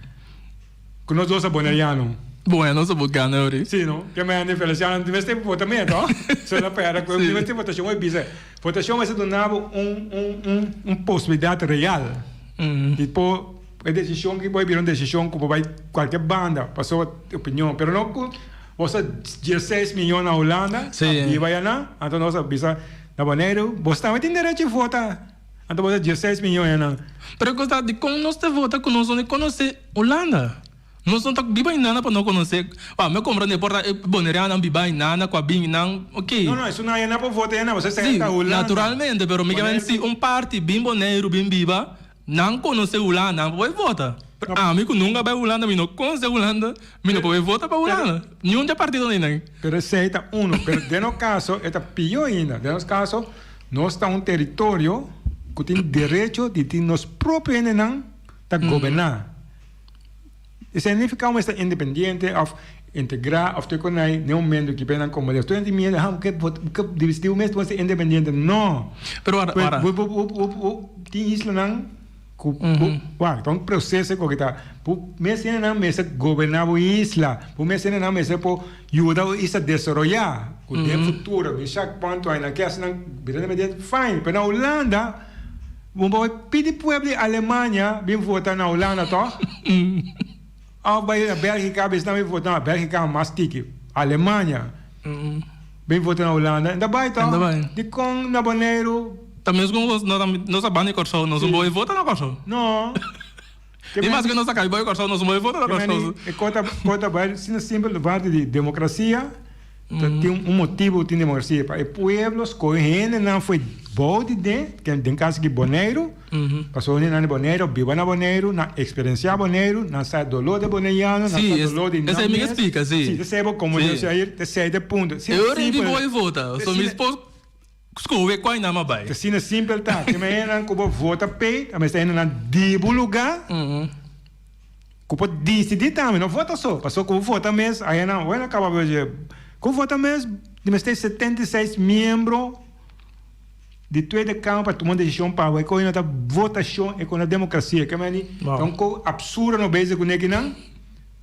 Ku nos dos a boneriano. Bueno, so bo gana ori. Sí, no? Ke mende Feliciano tin mester vota me, to? So na pera ku tin mester votashon hoy bisa. Votashon mester duna bo un un un un posibilidat real. Di por e desishon ki por bira un desishon ku por bai kualke banda pasobra opinion. Pero no ku bo sa diesseis miyon na Hulanda a biba ayana, anto nos a bisa na Boneiru bo tambe tin derecho di vota. Anto bo ta diesseis miyon enan. Pero kos ta dikon nos ta vota ku nos no konosé Hulanda? Nos no ta biba inana pa no konosé. Wou, mi a komprondé por ta e bonerianonan biba inana ku a bin inan, oké. No, no, esun nan ayana por vota ayana, bo sa Sí, ta Hulanda. naturalmente, pero mi ke men si un parti bin Boneiru bin biba, nan konosé Hulanda, nan por bai vota. Pero ami ku nunka a bai Hulanda, mi no konosé Hulanda, mi no por bai vota pa Hulanda. Niun di e partidonan einan. Pero esei ta uno, pero den nos kaso e ta pió ainda. Den nos kaso Nos ta un teritorio ku tin derecho di tin nos propio hendenan ta goberná. Esei no nifiká un mester independiente òf integrá òf te konai den un momento ki nan komo Dios. Tur hende tin miedu, ha, ke bo ke di un mes bo ser independiente. No! Pero ora, ora. Bo bo bo bo tin islanan ku ku wak ta un proseso ku ta bo mes hendenan mester goberná bo isla, bo mes hendenan mester por Yuda bo isla desaroyá ku den futuro mi sa kuantu aña nan ke hasi nan bira independiente fine pero na Hulanda bo por pidi pueblo di Alemania bin vota na Hulanda tòg òf bai na Bèlgika bisa nan bin vota na Bèlgika mas tiki Alemania bin vota na Hulanda nan ta bai tòg dikon na Boneiru. Ta meskos ku nos a banda di Kòrsou nos no por vota na Kòrsou. No. Di mas ku nos a kai bai Kòrsou, nos no bai vota na Kòrsou. E kota kota bai asina simpel parti di demokrasia ta tin un motibu tin demokrasia pa e pueblo skohe hendenan fo'i bou di den ken den kaso aki Boneiru pasobra hendenan di Boneiru a biba na Boneiru nan eksperensiá Boneiru nan sa e doló di boneiano nan sa e doló di nan mes si esei bo komo Dios a ir esei ta e punto E ora ei mi bai vota so mi esposo Skohe kua nan a bai. Asina simpel ta. Ke manera ku bo vota p'e, ta mester hendenan di bo lugá ku por disidí tambe, no vota so. Pasobra ku bo vota mes, a hendenan, bueno, kaba bo dje. Ku bo vota mes, di mester 76 miembro di Tweede Kamer pa tuma un desishon pa bo. E kohe no ta votashon, e kohe no ta demokrasia. Ke manera di, ta un kohe apsurdo no bezig kuné kinan.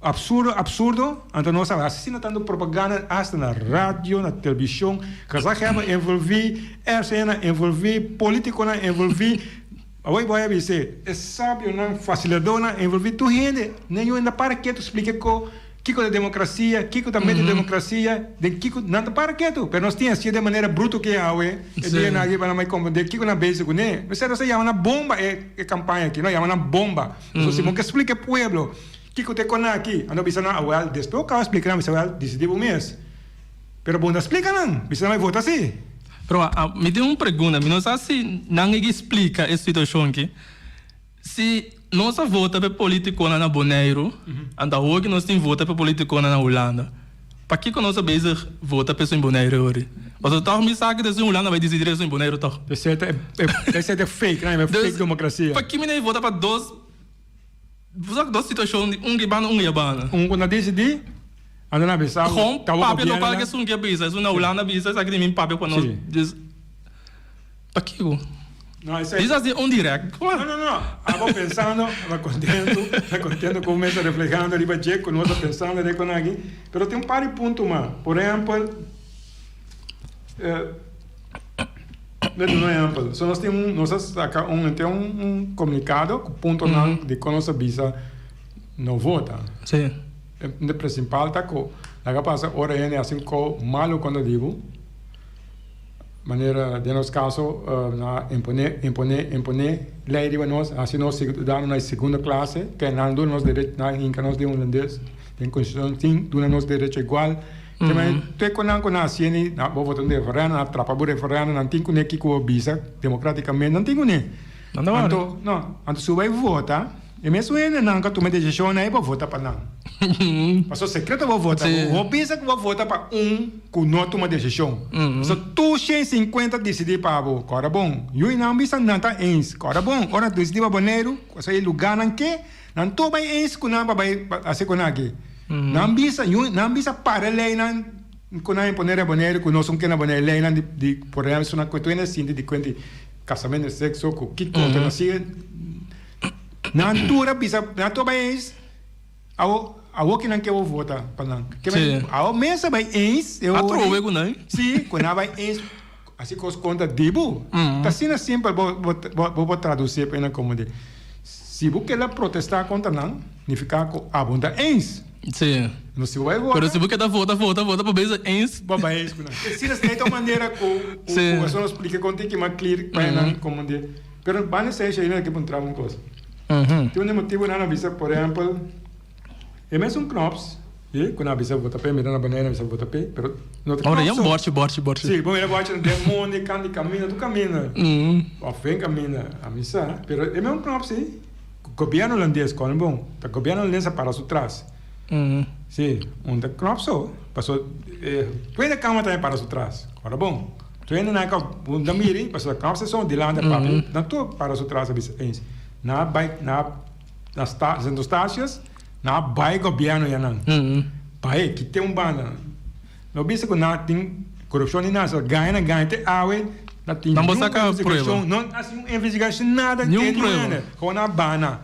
Absurdo, absurdo, anto nos a hasi asina tanto propaganda hasta na radio, na television, gezaghebber envolvi, RCN envolvi, politiconan envolvi, awor bo a bisa e sabionan, facilitadornan envolvi, tur hende, ningun hende a para ketu splica ko kiko ta democracia, kiko ta mete democracia, den kiko, nan ta para ketu, pero nos tin hacié den manera bruto ke awe, e dianan aki pa nan bai comprende kiko nan bezig cune, mester nos a yama nan bomba e campaña aki, nos a yama nan bomba, pasobra si bo ke splica e pueblo. Kiko ta e kona aki? Anto bisa nan, Awel, despues ku kaba splika nan, bisa, Awel, disidí bo mes. Pero bo no ta splika nan. Bisa nan, Mi vota sí. Pero mi tin un pregunta, mi no sa si nan e splika e situashon aki. Si nos a vota pa e politikonan na Boneiru, anto awor ku nos tin vota pa e politikonan na Hulanda, pakiko nos a bezig vota pa esun Boneiru awor? Pasobra tòg mi sa ku esun Hulanda bai disidí esun Boneiru tòg. Esei ta esei ta fake, nan yama fake demokrasia. Paki mi na e vota pa dos? Bo dos situashon di un gibana un yabana. Un ku na disidí, anto na bisa Gewoon papia lokual ke esun ke bisa, esun na Hulanda bisa esaki di mi papia ku nos. Dus pakiko? No, esei. Dis así un direct. No, no, no. Abo pensando, abo contento, abo contento cu mesa reflejando riba dje cu nos ta pensando de con aki. Pero tin un par di punto mas. Por ehempel, eh, let duna un ehempel. So nos tin un, nos a saca un, tin un, un comunicado cu puntonan di con nos a bisa no vota. Sí. E principal ta cu laga pasa ora hende haci un co malo contra di bo. Manera den nos caso na impone, impone, impone ley riba nos, haci nos ciudadanonan di segunda clase, ke nan duna nos derecho, nan hinca nos den hulandes, den constitucion sin duna nos derecho igual. Te manera te cu nan cu nan haciendo, nan bo vota un referendum, nan trapa bo referendum, nan tin cune kico bo bisa democraticamente, nan tin cune. Anto, no, anto si bo bay vota. E mesun hendenan ku a tuma e desishon ei bo vota pa nan. Pasobra sekreto bo vota, bo bisa ku bo vota pa un ku no tuma desishon. Pasobra tur shen sinkuenta disidí pa bo. Kòrda bon, yuinan bisa nan ta eens. Kòrda bon, ora nan disidí pa Boneiru, pasobra e lugánan ke, nan tur bai eens ku nan pa bai hasi ku nan aki. Nan bisa, nan bisa para e leinan ku nan imponé riba Boneiru ku nos un ke na Boneiru, leinan di por ehèmpel su nan ku tur hende sinti di kuenta di kasamentu di sekso ku kiko ta na sigui. Nan tur a bisa, nan tur a bai eens, awo, awo ki nan ke bo vota pa nan. Ke men, Sí. awo mes a bai eens, e A ora trobe ku nan. Sí, ku nan a bai eens, hasi kos kontra di bo. Ta asina simpel bo, bo, bo, bo por tradusi pa nan komo di. Si bo keda protestá kontra nan, nifiká ku abo no ta eens. Sí. No si bo bai vota. Pero si bo keda vota, vota, vota pa bisa eens. Bo bai eens ku nan. Asina ta un manera ku, ku, Sí. ku esei nos splika kon tin ki mas klir pa nan komo di. Pero banda esei Shaina ke puntra un kos. Tin un di motibu nan a bisa por ehempel e mesun knops si ku nan a bisa vota p'e mira na Bonaire nan a bisa vota p'e pero no ta Ora knops yan so. borchi borchi borchi. Si bo mira borchi nan den mondi kan di kaminda tur kaminda of ven kaminda a mi sa pero e mesun knops si gobierno holandes kòrda bon ta gobierno holandes a para su tras si un ta knops so paso e tweede kamer tambe a para su tras kòrda bon. Tuende nan ka bunda miri, pasobra kamp se son dilanti a papia, nan tur para su tras a bisa eens. Nan a bai na na sta Sint Eustatius, nan a bai gobierno ya nan. Bai, kite un banda. No bisa ku nan tin korupshon ni nada, so gana nan gana te awe, nan tin Nan bo niun saka investigashon, prueba. no hasi un investigashon nada, Niun te prueba. nada. Gewoon nan a bana,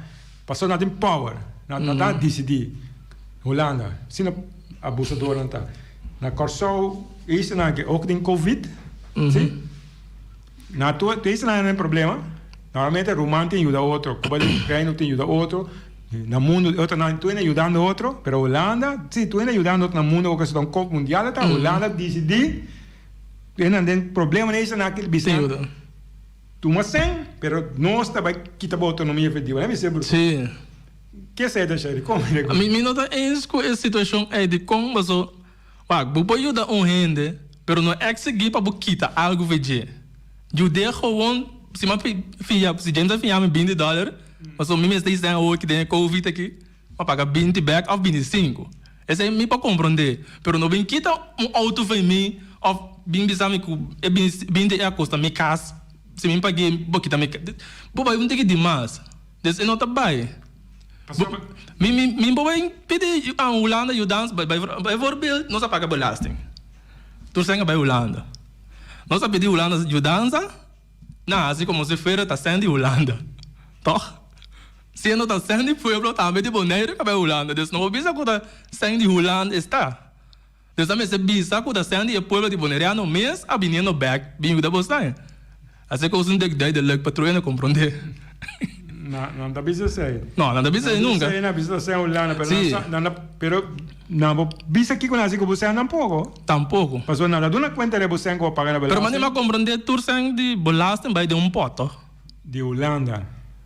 pasobra nan tin power, nan nan ta disidí. Hulanda, asina abusadornan ta. Na Kòrsou, isla ke ook tin covid, si? Na tur e islanan tin problema. Normalmente ruman tin yuda otro, Cuba di Reino tin yuda otro, na mundo otronan tur hende yudando otro, pero Hulanda, si tur hende yudando otro na mundo oca si ta un kop mundial ta, Hulanda disidí nan den problema na islanan aki bisa tuma sèn, pero nos ta bai kita bo autonomia efectivo. Lami bisa bro. Si. Ke esei ta sheri? Kon mi Mi mi no ta eens ku e situashon ei dikon paso wak bo por yuda un hende pero no eksigí pa bo kita algu for dje. Yud'é gewoon si mi a fia si James a fia mi binti dòler paso mi mester hisa awor ki den e covid aki mi a paga binti bèk òf binti sinku esei mi por komprondé pero no bin kita un outo for mi òf bin bisa mi ku e binti ei a kosta mi kas si mi pag'é bo kita mi kas bo bai un tiki dimas. Des e no ta bai. Mi mi mi por bai pidi a Hulanda yudansa bijvoorbeeld nos a paga belasting. Tur sèn a bai Hulanda. Nos a pidi Hulanda yudansa nan a hasi komo si fuera ta sèn di Hulanda. Tòg? Siendo ta sèn di pueblo tambe di Boneiru ku a bai Hulanda. Des no por bisa ku ta sèn di Hulanda esta. Des a mester bisa ku ta sèn di e pueblo di Boneriano mes a biniendo bèk bin yuda bosnan. Así ku un dek duidelijk pa tur hende komprondé. No, nan ta bisa esei. No, nan ta bisa esei nunka. Nan bisa esei Hulanda, pero Sí. nan ta, pero nan bo bisa kiko nan hasi ku bo sèn tampoko. Tampoko. Pasobra nan ta duna kuenta di bo sèn ku bo paga na Pero belasting. mane mi a komprondé tur sèn di belasting bai den un pòt, tòg? Di Hulanda.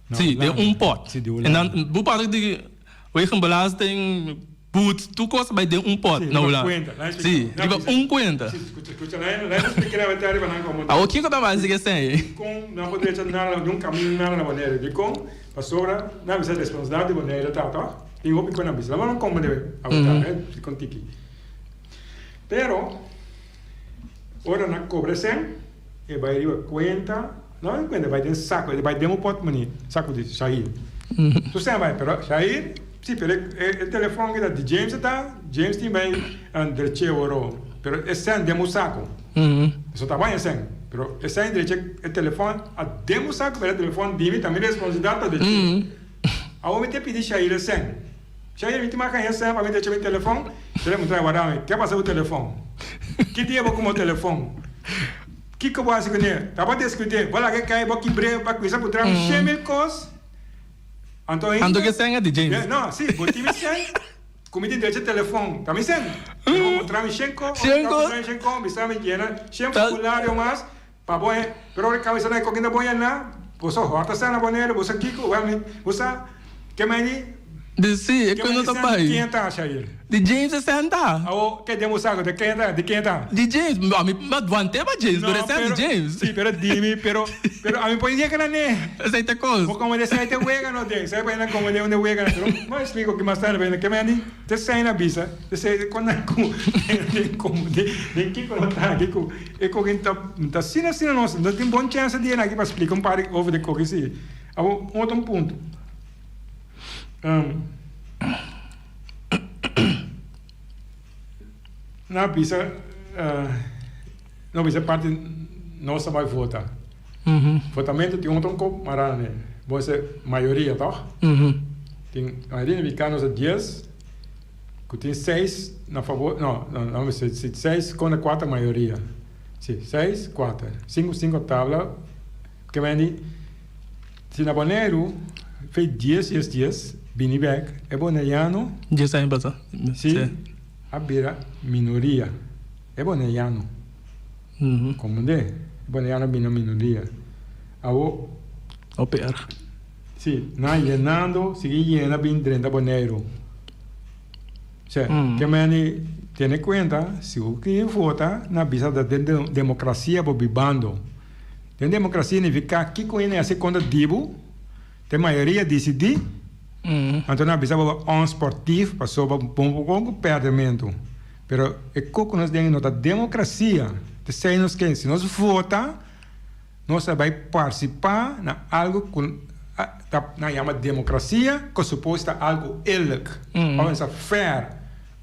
Na Sí, den Hulanda. un pòt. Sí, di En Hulanda. dan bo parti di wegenbelasting. Put tur kos bai den un pot na Hulanda. Sí, riba un kuenta. Awor kiko ta bai sigui esei? Sí, pero e, e telefon ki ta di James ta, James tin bai dreche oro, pero e sen den bo saco. Mm -hmm. So ta bai e sen. Pero esei drecha e telefòn a demostrá ku e telefòn di mi ta mi responsabilidat pa drecha. Awor mi ta pidi Shair e sèn. Shair mi tin mas haña sèn pa mi drecha mi telefòn. El a puntra warda mi, ke pasa ku telefòn? Ki dia bo kumpra telefòn? Kiko bo hasi kuné? Ta bo deskuid'é, bo laga e kai, bo kibr'é, bo a kuminsá puntra mi shemil kos. Anto ainda. Anto ke sèn a di James? No, si, bo tin mi sèn. Ku mi tin derecho telefòn, ta mi sèn. Pero bo puntra mi shen ko, ora mi ta puntra mi shen ko, mi sa mi yena shen formulario mas pa bo e. Pero ora kabesa na e koki ta bo yena, bo sa hòrta sèn na Boneiru, bo sa kiko, wèl mi, bo sa ke mei di. Di si, e Ke ku mei no di ta sèn di bai. ken ta, Shair? Di James e sèn ta. Awo, ke den bo sa ku di ken ta, di ken ta? Di James, ami ma dwante pa James, pero e No, sèn di pero, James. si, pero di mi, pero, pero ami por yega na ne. Esei ta kos. Bo como de esei te wega no den, esei pa como de un wega pero bo explico ki mas tarde pa ke men di te sei na bisa, te sei con na cu den como de den kiko no ta aki cu e koki ta ta asina asina nos no tin bon chance di aki pa splica un par di over de koki si. Abo un otro punto. Na bisa no bisa parti nos ta bai vota. Votamento tin otro kop mara ne. Bo se mayoria toch? Tin mayoria di nos a dies ku tin seis na fabor no no no si seis kontra kuater mayoria. Si seis kuater sinku sinku tabla ke meni si na Boneiru fe dies dies dies bini bek e boneiano. Dies aña pasa. Si. A bira minoria. E boneiano. Komprendé? E boneiano a bira minoria. Awor. Hopi erg. Si, nan yenando, sigui yena bin drenta Boneiru. Osea, ke meni tene kuenta, si bo kier vota, nan bisa ta den demokrasia bo bibando. Den demokrasia nifiká kiko hende hasi kontra di bo, te mayoria disidí. Anto nan a bisa bo onsportief pasobra bo bo por ku pèrdèmentu. Pero e kos ku nos den no ta demokrasia. P'esei nos ke si nos vota nos a bai partisipá na algu ku ta nan yama demokrasia ku supos ta algu eerlijk òf nan sa fair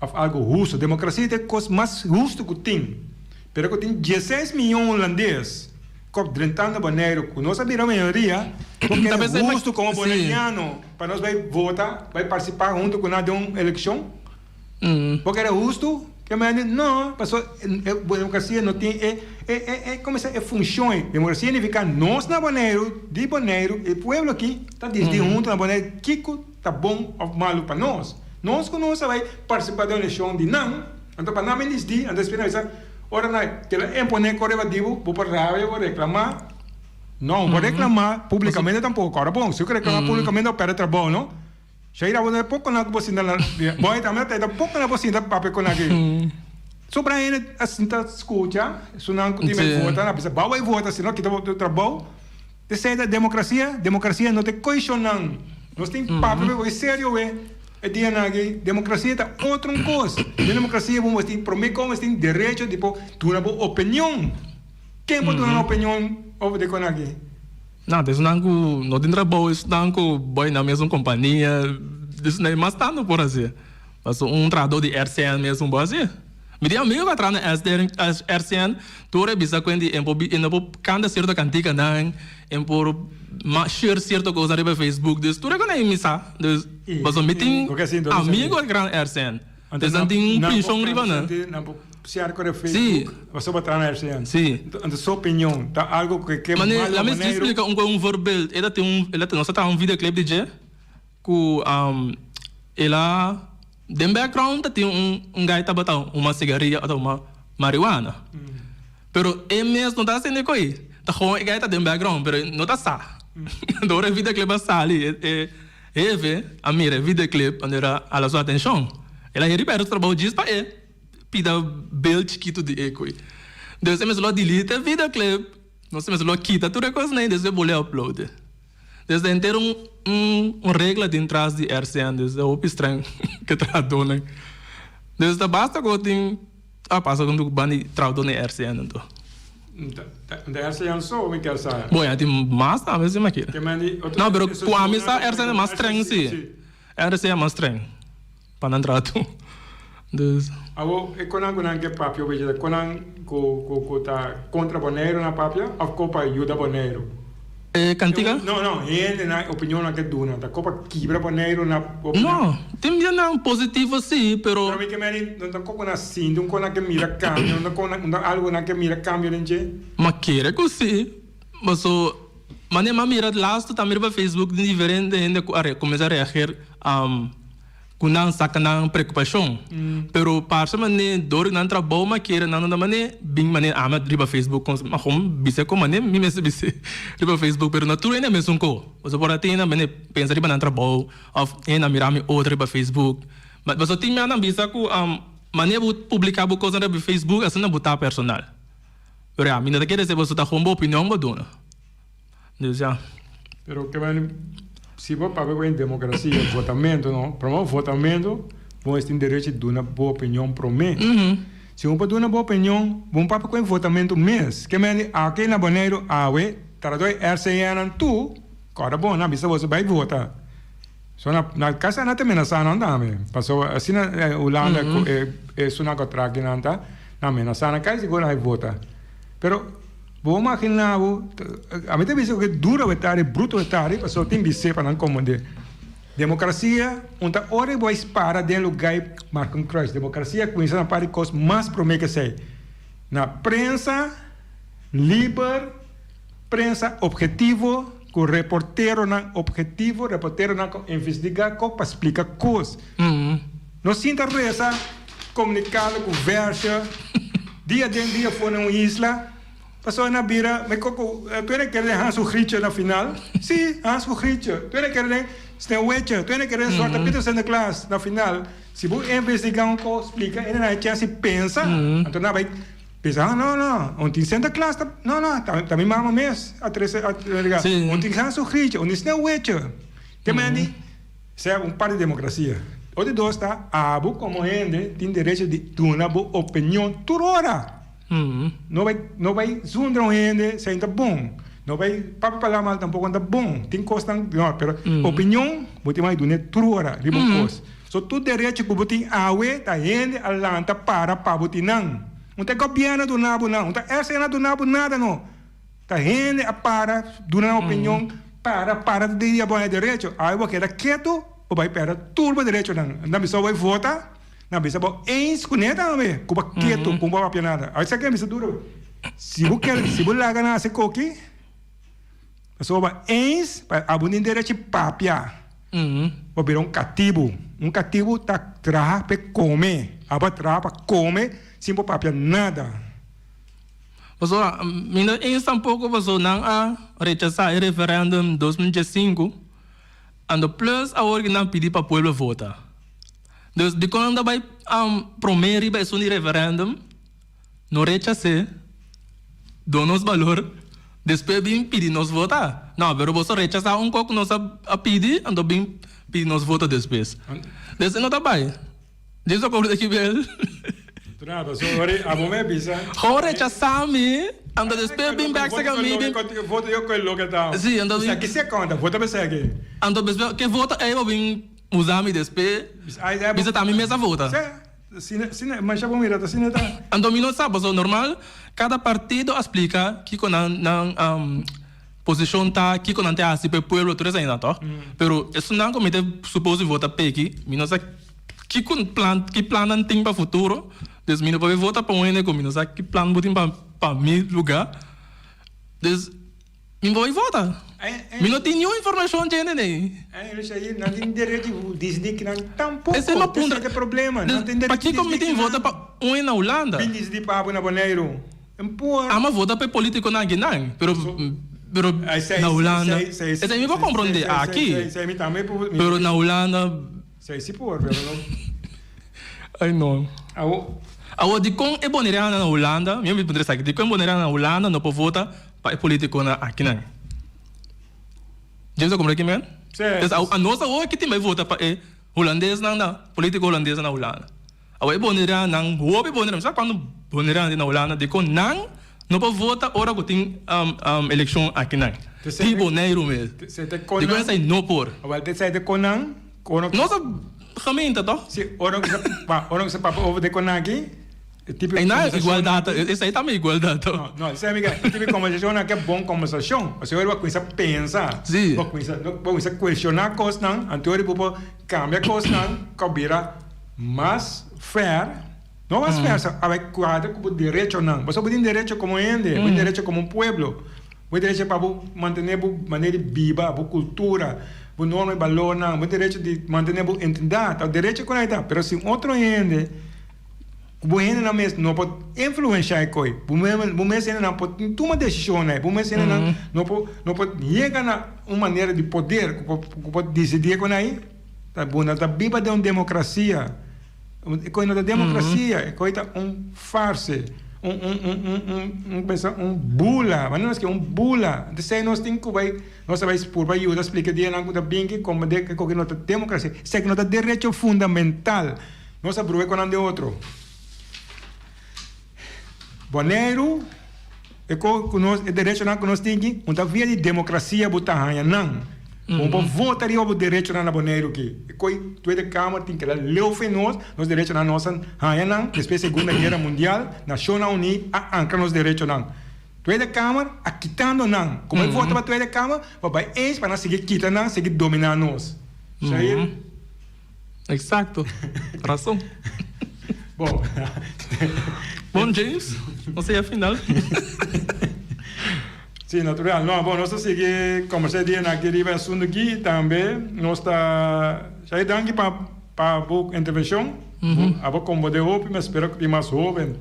òf algu hustu. Demokrasia ta e kos mas hustu ku tin. Pero ku tin dieseis miyon hulandes kòp drentando Boneiru ku nos a bira mayoria, bo kere hustu komo boneriano pa nos bai vota, bai partisipá huntu ku nan den un elekshon? Bo kere hustu? Ke mende no, pasobra e demokrasia no tin e e e komo se e funshon ei. Demokrasia nifiká nos na Boneiru, di Boneiru, e pueblo aki ta disidi huntu na Boneiru kiko ta bon òf malu pa nos. Nos ku nos a bai partisipá den elekshon di nan. Anto pa nan mi disdi, anto espe nan bisa, ora nan keda imponé kore riba di bo, bo por rabia, bo por reklamá. No, bo por reklamá públikamente tampoko. Ora bon, si bo reklamá públikamente bo pèrdè trabou, no? Shaira, bo no e poko nan ku bo sinta na, bo e tambe ta poko nan bo sinta papia ku nan aki. Sobra hende a sinta skucha, esunnan ku tin bai vota, nan a bisa, bou bai vota, si no kita bo trabou. Esei ta demokrasia? Demokrasia no ta e koishonnan. Nos tin papia ku e serio we e dianan aki. Demokrasia ta otro un kos. Den demokrasia bo mester tin prome kon mester tin derecho di por duna bo opinion. Ken por duna un opinion over di kon aki? No, ta esnan ku no tin trabou, esnan ku bai na mesun kompania, esnan mas tantu por hasi. Pasobra un trahadó di RCN mesun por hasi. Mi tin amigo ku a traha na RCN, tur e bisa ku e por e no por kanta sierto kantikanan, e por share sierto kosnan riba Facebook, dus tur e kos nan mi sa. Dus pasobra mi tin amigo ku a traha na RCN, dus nan tin un penshon riba nan. Si. Mane, laat mi splika un un voorbeeld. E ta tin un, nos a traha un videoclip di dje ku el a. Den background ta tin un un guy tabata huma sigaria ota huma marihuana. Pero e mes no ta haciendo e coi. Ta gewoon e guy ta den background pero e no ta sa. Anto ora e videoclip a sali e e hefe a mira e videoclip anto el a hala su atencion. El a heri perde su trabou djis pa e pida beeld chikitu di e coi. Dus e mes lo a delete e videoclip, nos mes lo a kita tur e cosnan despues e bolbe upload. Desde henter un un regla tin tras di RCN, dus ta hopi streng ke trahadónan. Dus ta basta ku tin a pasa ku ban di trahadó na RCN anto. Ta RCN so mi kier sa? Bon ya tin mas tambe si makira. No pero ku ami sa RCN e mas streng si. RCN e mas streng pa nan traha tur. Dus. Awor e konan ku nan ke papia obechi ta konan ku ku ku ta kontra Boneiru nan papia of ko pa yuda Boneiru? E kantika? No no hende nan opinion nan ke duna ta ko pa kibra Boneiru na opinion? No, tin bia nan positivo si pero. Pero mi ke meni no ta ko ku nan sinti un ko nan ke mira kambio no ta ko nan no ta algu nan ke mira kambio den dje? Ma kere ku si paso mane mi a mira lastu tambe riba Facebook tin diferente hende ku a kuminsa reager. Ku nan saka nan preokupashon. Pero parse manera dor di nan trabou ma kere nan no ta manera bin manera ami riba Facebook kon ma kon bisa kon manera mi mester bisa riba Facebook pero no tur hende mesun ko. Pasobra por a tin hende manera pensa riba nan trabou of hende a mira mi otro riba Facebook. Pasobra tin mia nan bisa ku manera bo publica bo kosnan riba Facebook asina bo ta personal. Pero ya mi no ta kere esei pasobra ta kon bo opinion bo duna. Dus ya. Pero ke men si bo papia ku en demokrasia votamento no prome votamento bo es tin derecho di duna bo opinion prome si bo por duna bo opinion bo papia ku en votamento mes ke men di aki na Boneiru awe trató e RCN nan tur kòrda bon nan bisa boso bai vota so na na kasa nan ta menasá nan tambe pasobra asina Hulanda ku e esunnan ku a traha akinan ta nan menasá nan kai sigur nan bai vota pero. Bo imagina bo, ami ta bisa ku e duro wetari, bruto wetari, pasobra tin bis'é pa nan komprendé. Demokrasia un ta ora bo a spara den lugá i marka un kruis. Demokrasia kuminsá na par di kos mas promé ke esei. Na prensa liber, prensa ophetivo, ku reporteronan ophetivo, reporteronan ku investigá kos pa splika kos. No sinta resa komunikando ku vèrsio dia den dia for na un isla. Pasobra nan bira me koko tu ene kere den Hans ku Grietje na final? Si, Hans ku Grietje. Tu ene kere den Sneeuwwitje. Tu ene kere den Zwarte Piet of Sinterklaas na final. Si bo investigá un kos, splika ene nan e chèns di pensa. Anto nan bai pensa, ah no no, un tin Sinterklaas ta, no no, ta mi mama mes a trese a regalo. Un tin Hans ku Grietje, un tin Sneeuwwitje. Te mende. Sea un parti di demokrasia. Otro dos ta, abo komo hende tin derecho di duna bo opinion tur ora. No bai no bai zundra un hende esei no ta bon. No bai papia palabra mal tampoko no ta bon. Tin kosnan no, pero opinion bo tin bai dun'e tur ora riba un kos. So tur derecho ku bo tin awe ta hende a lanta para pa bo tin nan. No ta e gobièrnu a duna bo nan, no ta SN a duna bo nada no. Ta hende a para duna nan opinion, para para ta di bo haña derecho. Awe bo keda ketu, bo bai pèrdè tur bo derechonan. Nan bisa bo bai vota, nan bisa bo eens kuné tambe, ku bo ketu, ku bo a papia nada. Awe sa ke bisa duru. Si bo keda, si bo laga nan hasi koki, pasobra bo eens pa abo tin derecho di papia. Bo bira un katibu. Un katibu ta traha p'e kome. Abo a traha pa kome sin bo papia nada. Pasobra mi no eens tampoco pasobra nan a rechasa e referendum 2015 anto plus awor ki nan pidi pa pueblo vota. Dus dikon nan ta bai prome riba esun di referendum no rechase duna nos balor despues bin pidi nos vota. No pero boso rechasa un kos ku nos a pidi anto bin pidi nos vota despues. Dus e no ta bai. Dios a cobra ki bel. Trata, so ori abo me bisa. Gewoon rechasa mi, anto despues bin bek sega mi bin. Voto yo koe loke ta. Si, anto bin. Ki se konta, vota besa aki. Anto despues ke vota ey bo bin usa mi despues. Bisa ta mi mes a vota. Se, sina, masha bo mira ta sina ta. Anto mi no sa, pasobra normal kada partido a splika kiko nan nan posishon ta, kiko nan ta hasi pa e pueblo, tur esei nan toh. Pero esunnan ku mi ta supos di vota peki, mi no sa. Kiko plan, ki plan nan tin pa futuro? Dus mi no por vota pa un hende ku mi no sa ki plan bo tin pa pa mi lugá. Dus mi no por vota. Mi no tin niun informashon dje hende nei. Ei, nan tin derecho di disidi ki nan tampoco. Esei mi a puntra. Esei ta e problema. Nan tin derecho di Pakiko mi disidi tin ki vota nan. pa un hende na Hulanda? Bin disidi pa bo na Boneiru. Por. Ama vota pa e politiconan akinan, pero pero na Hulanda. Esei mi por comprende aki. Pero na Hulanda. Sei si por, pero no. Ay no. Awo. Awo dikon e bonerianan na Hulanda, mi a puntra esaki, dikon e bonerianan na Hulanda no por vota pa e politiconan akinan? James a comprende kimen? Sí. Entonces a nos awo aki tin bai vota pa e hulandesnan na, politico hulandesnan na Hulanda. Awo e bonerianan, hopi bonerianan, mi sa cuanto bonerianan tin na Hulanda, dikon nan no por vota ora cu tin eleccion akinan? Di Boneiru mes. Dikon esei no por? Awel, te sei de konan. Nos a. gemeente toch? Si, ora ku sa, ora ku sa papia over de konaki, e tipo di konversashon. Igualdat, esei tambe igualdat toch? No, no, esei amiga, e tipo di konversashon aki e bon konversashon. Pasobra ora bo a kuminsá pensa, bo a kuminsá, bo a kuminsá kuestioná kosnan, anto ora bo por kambia kosnan ku a bira mas fair. No mas fair, a bai kuadra ku bo derechonan. Pasobra bo tin derecho komo hende, bo tin derecho komo un pueblo. Bo tin derecho pa bo mantené bo manera di biba, bo kultura, bo norma i balornan. Bo tin derecho di mantené bo identidat. Ta derecho ku nan ta. Pero si un otro hende, ku bo hendenan mes no por influenshá e koi, bo bo mes hendenan por tuma desishonnan, bo mes hendenan no por no por yega na un manera di poder ku por ku por disidí ku nan, ta bo no ta biba den un demokrasia. E koi no ta demokrasia, e koi ta un farse, un un un un un un pensa un bula, manera nos ke un bula. Entonces nos tin ku bai, nos ta bai purba yuda splika dianan ku ta binki komprende ke koke no ta demokrasia, esaki no ta derecho fundamental. Nos a brua e konan den otro. Boneiru, e ko ku nos, e derechonan ku nos tin ki, un ta via di demokrasia bo ta haña nan. Bo por vota riba bo derechonan na Boneiru ki. E koi Tweede Kamer tin keda leu fe nos, nos derechonan nos a haña nan despues Segunda Guera Mundial, Nashonnan Uní a ankra nos derechonan. Tweede Kamer a kitando nan. Komo e vota pa Tweede Kamer, bo bai eens pa nan sigui kita nan, sigui dominá nos. Shair? Exacto. Razon. Bon. Bon James, nos a yega final. Sí, natural. No, bon, nos ta sigui kombersá dia na aki riba e asuntu aki i tambe nos ta Shair danki pa pa bo intervenshon. Bo a bo konmodé hopi, mi a spera ku tin mas hóben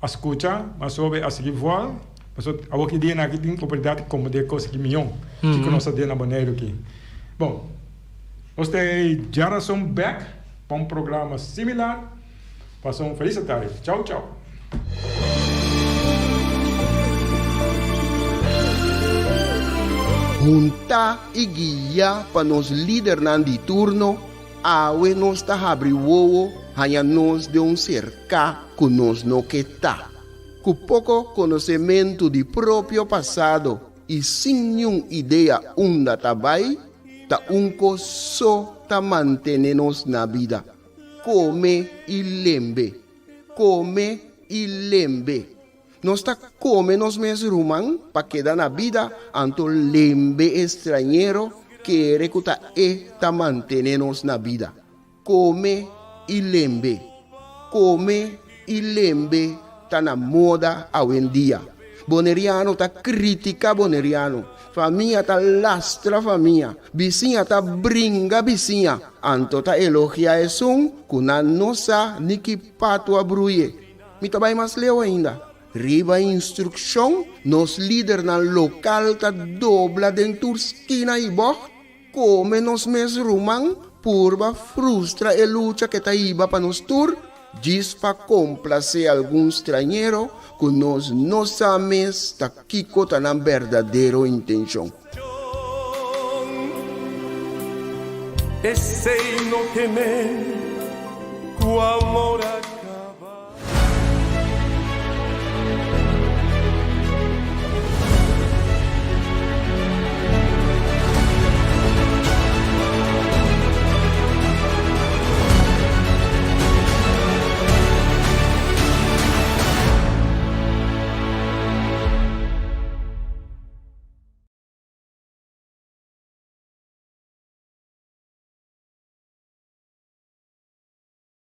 a skucha, mas hóben a sigui vòl. Pasobra awor ki dia na aki tin oportunidat di konmodé kos aki mihó. Kiko nos ta den na Boneiru aki. Bon. Nos ta e djarason bek pa un programa similar. Pasa un felis atardi. Chau chau. Huntá i guiá pa nos lidernan di turno, awe nos ta habri wowo haña nos den un serká ku nos no ke ta. Ku poko konosementu di propio pasado i sin niun idea unda ta bai, ta un kos so ta mantene nos na bida, kome i lembe, kome i lembe. Nos ta kome nos mes ruman pa keda na bida, anto lembe e strañero kere ku ta e ta mantene nos na bida. Kome i lembe. Kome i lembe ta na moda awendia. Boneriano ta kritika boneriano, famia ta lastra famia, bisiña ta bringa bisiña, anto ta elogia esun ku nan no sa ni ki patu a bruye. Mi ta bai mas leu ainda. Riba instrukshon, nos lidernan lokal ta dobla den tur skina i bògt Kome nos mes ruman purba frustra e lucha ke ta hiba pa nos tur, djis pa komplasé algun strañero ku nos no sa mes ta kiko ta nan berdadero intenshon. Esei no ke men ku amor a.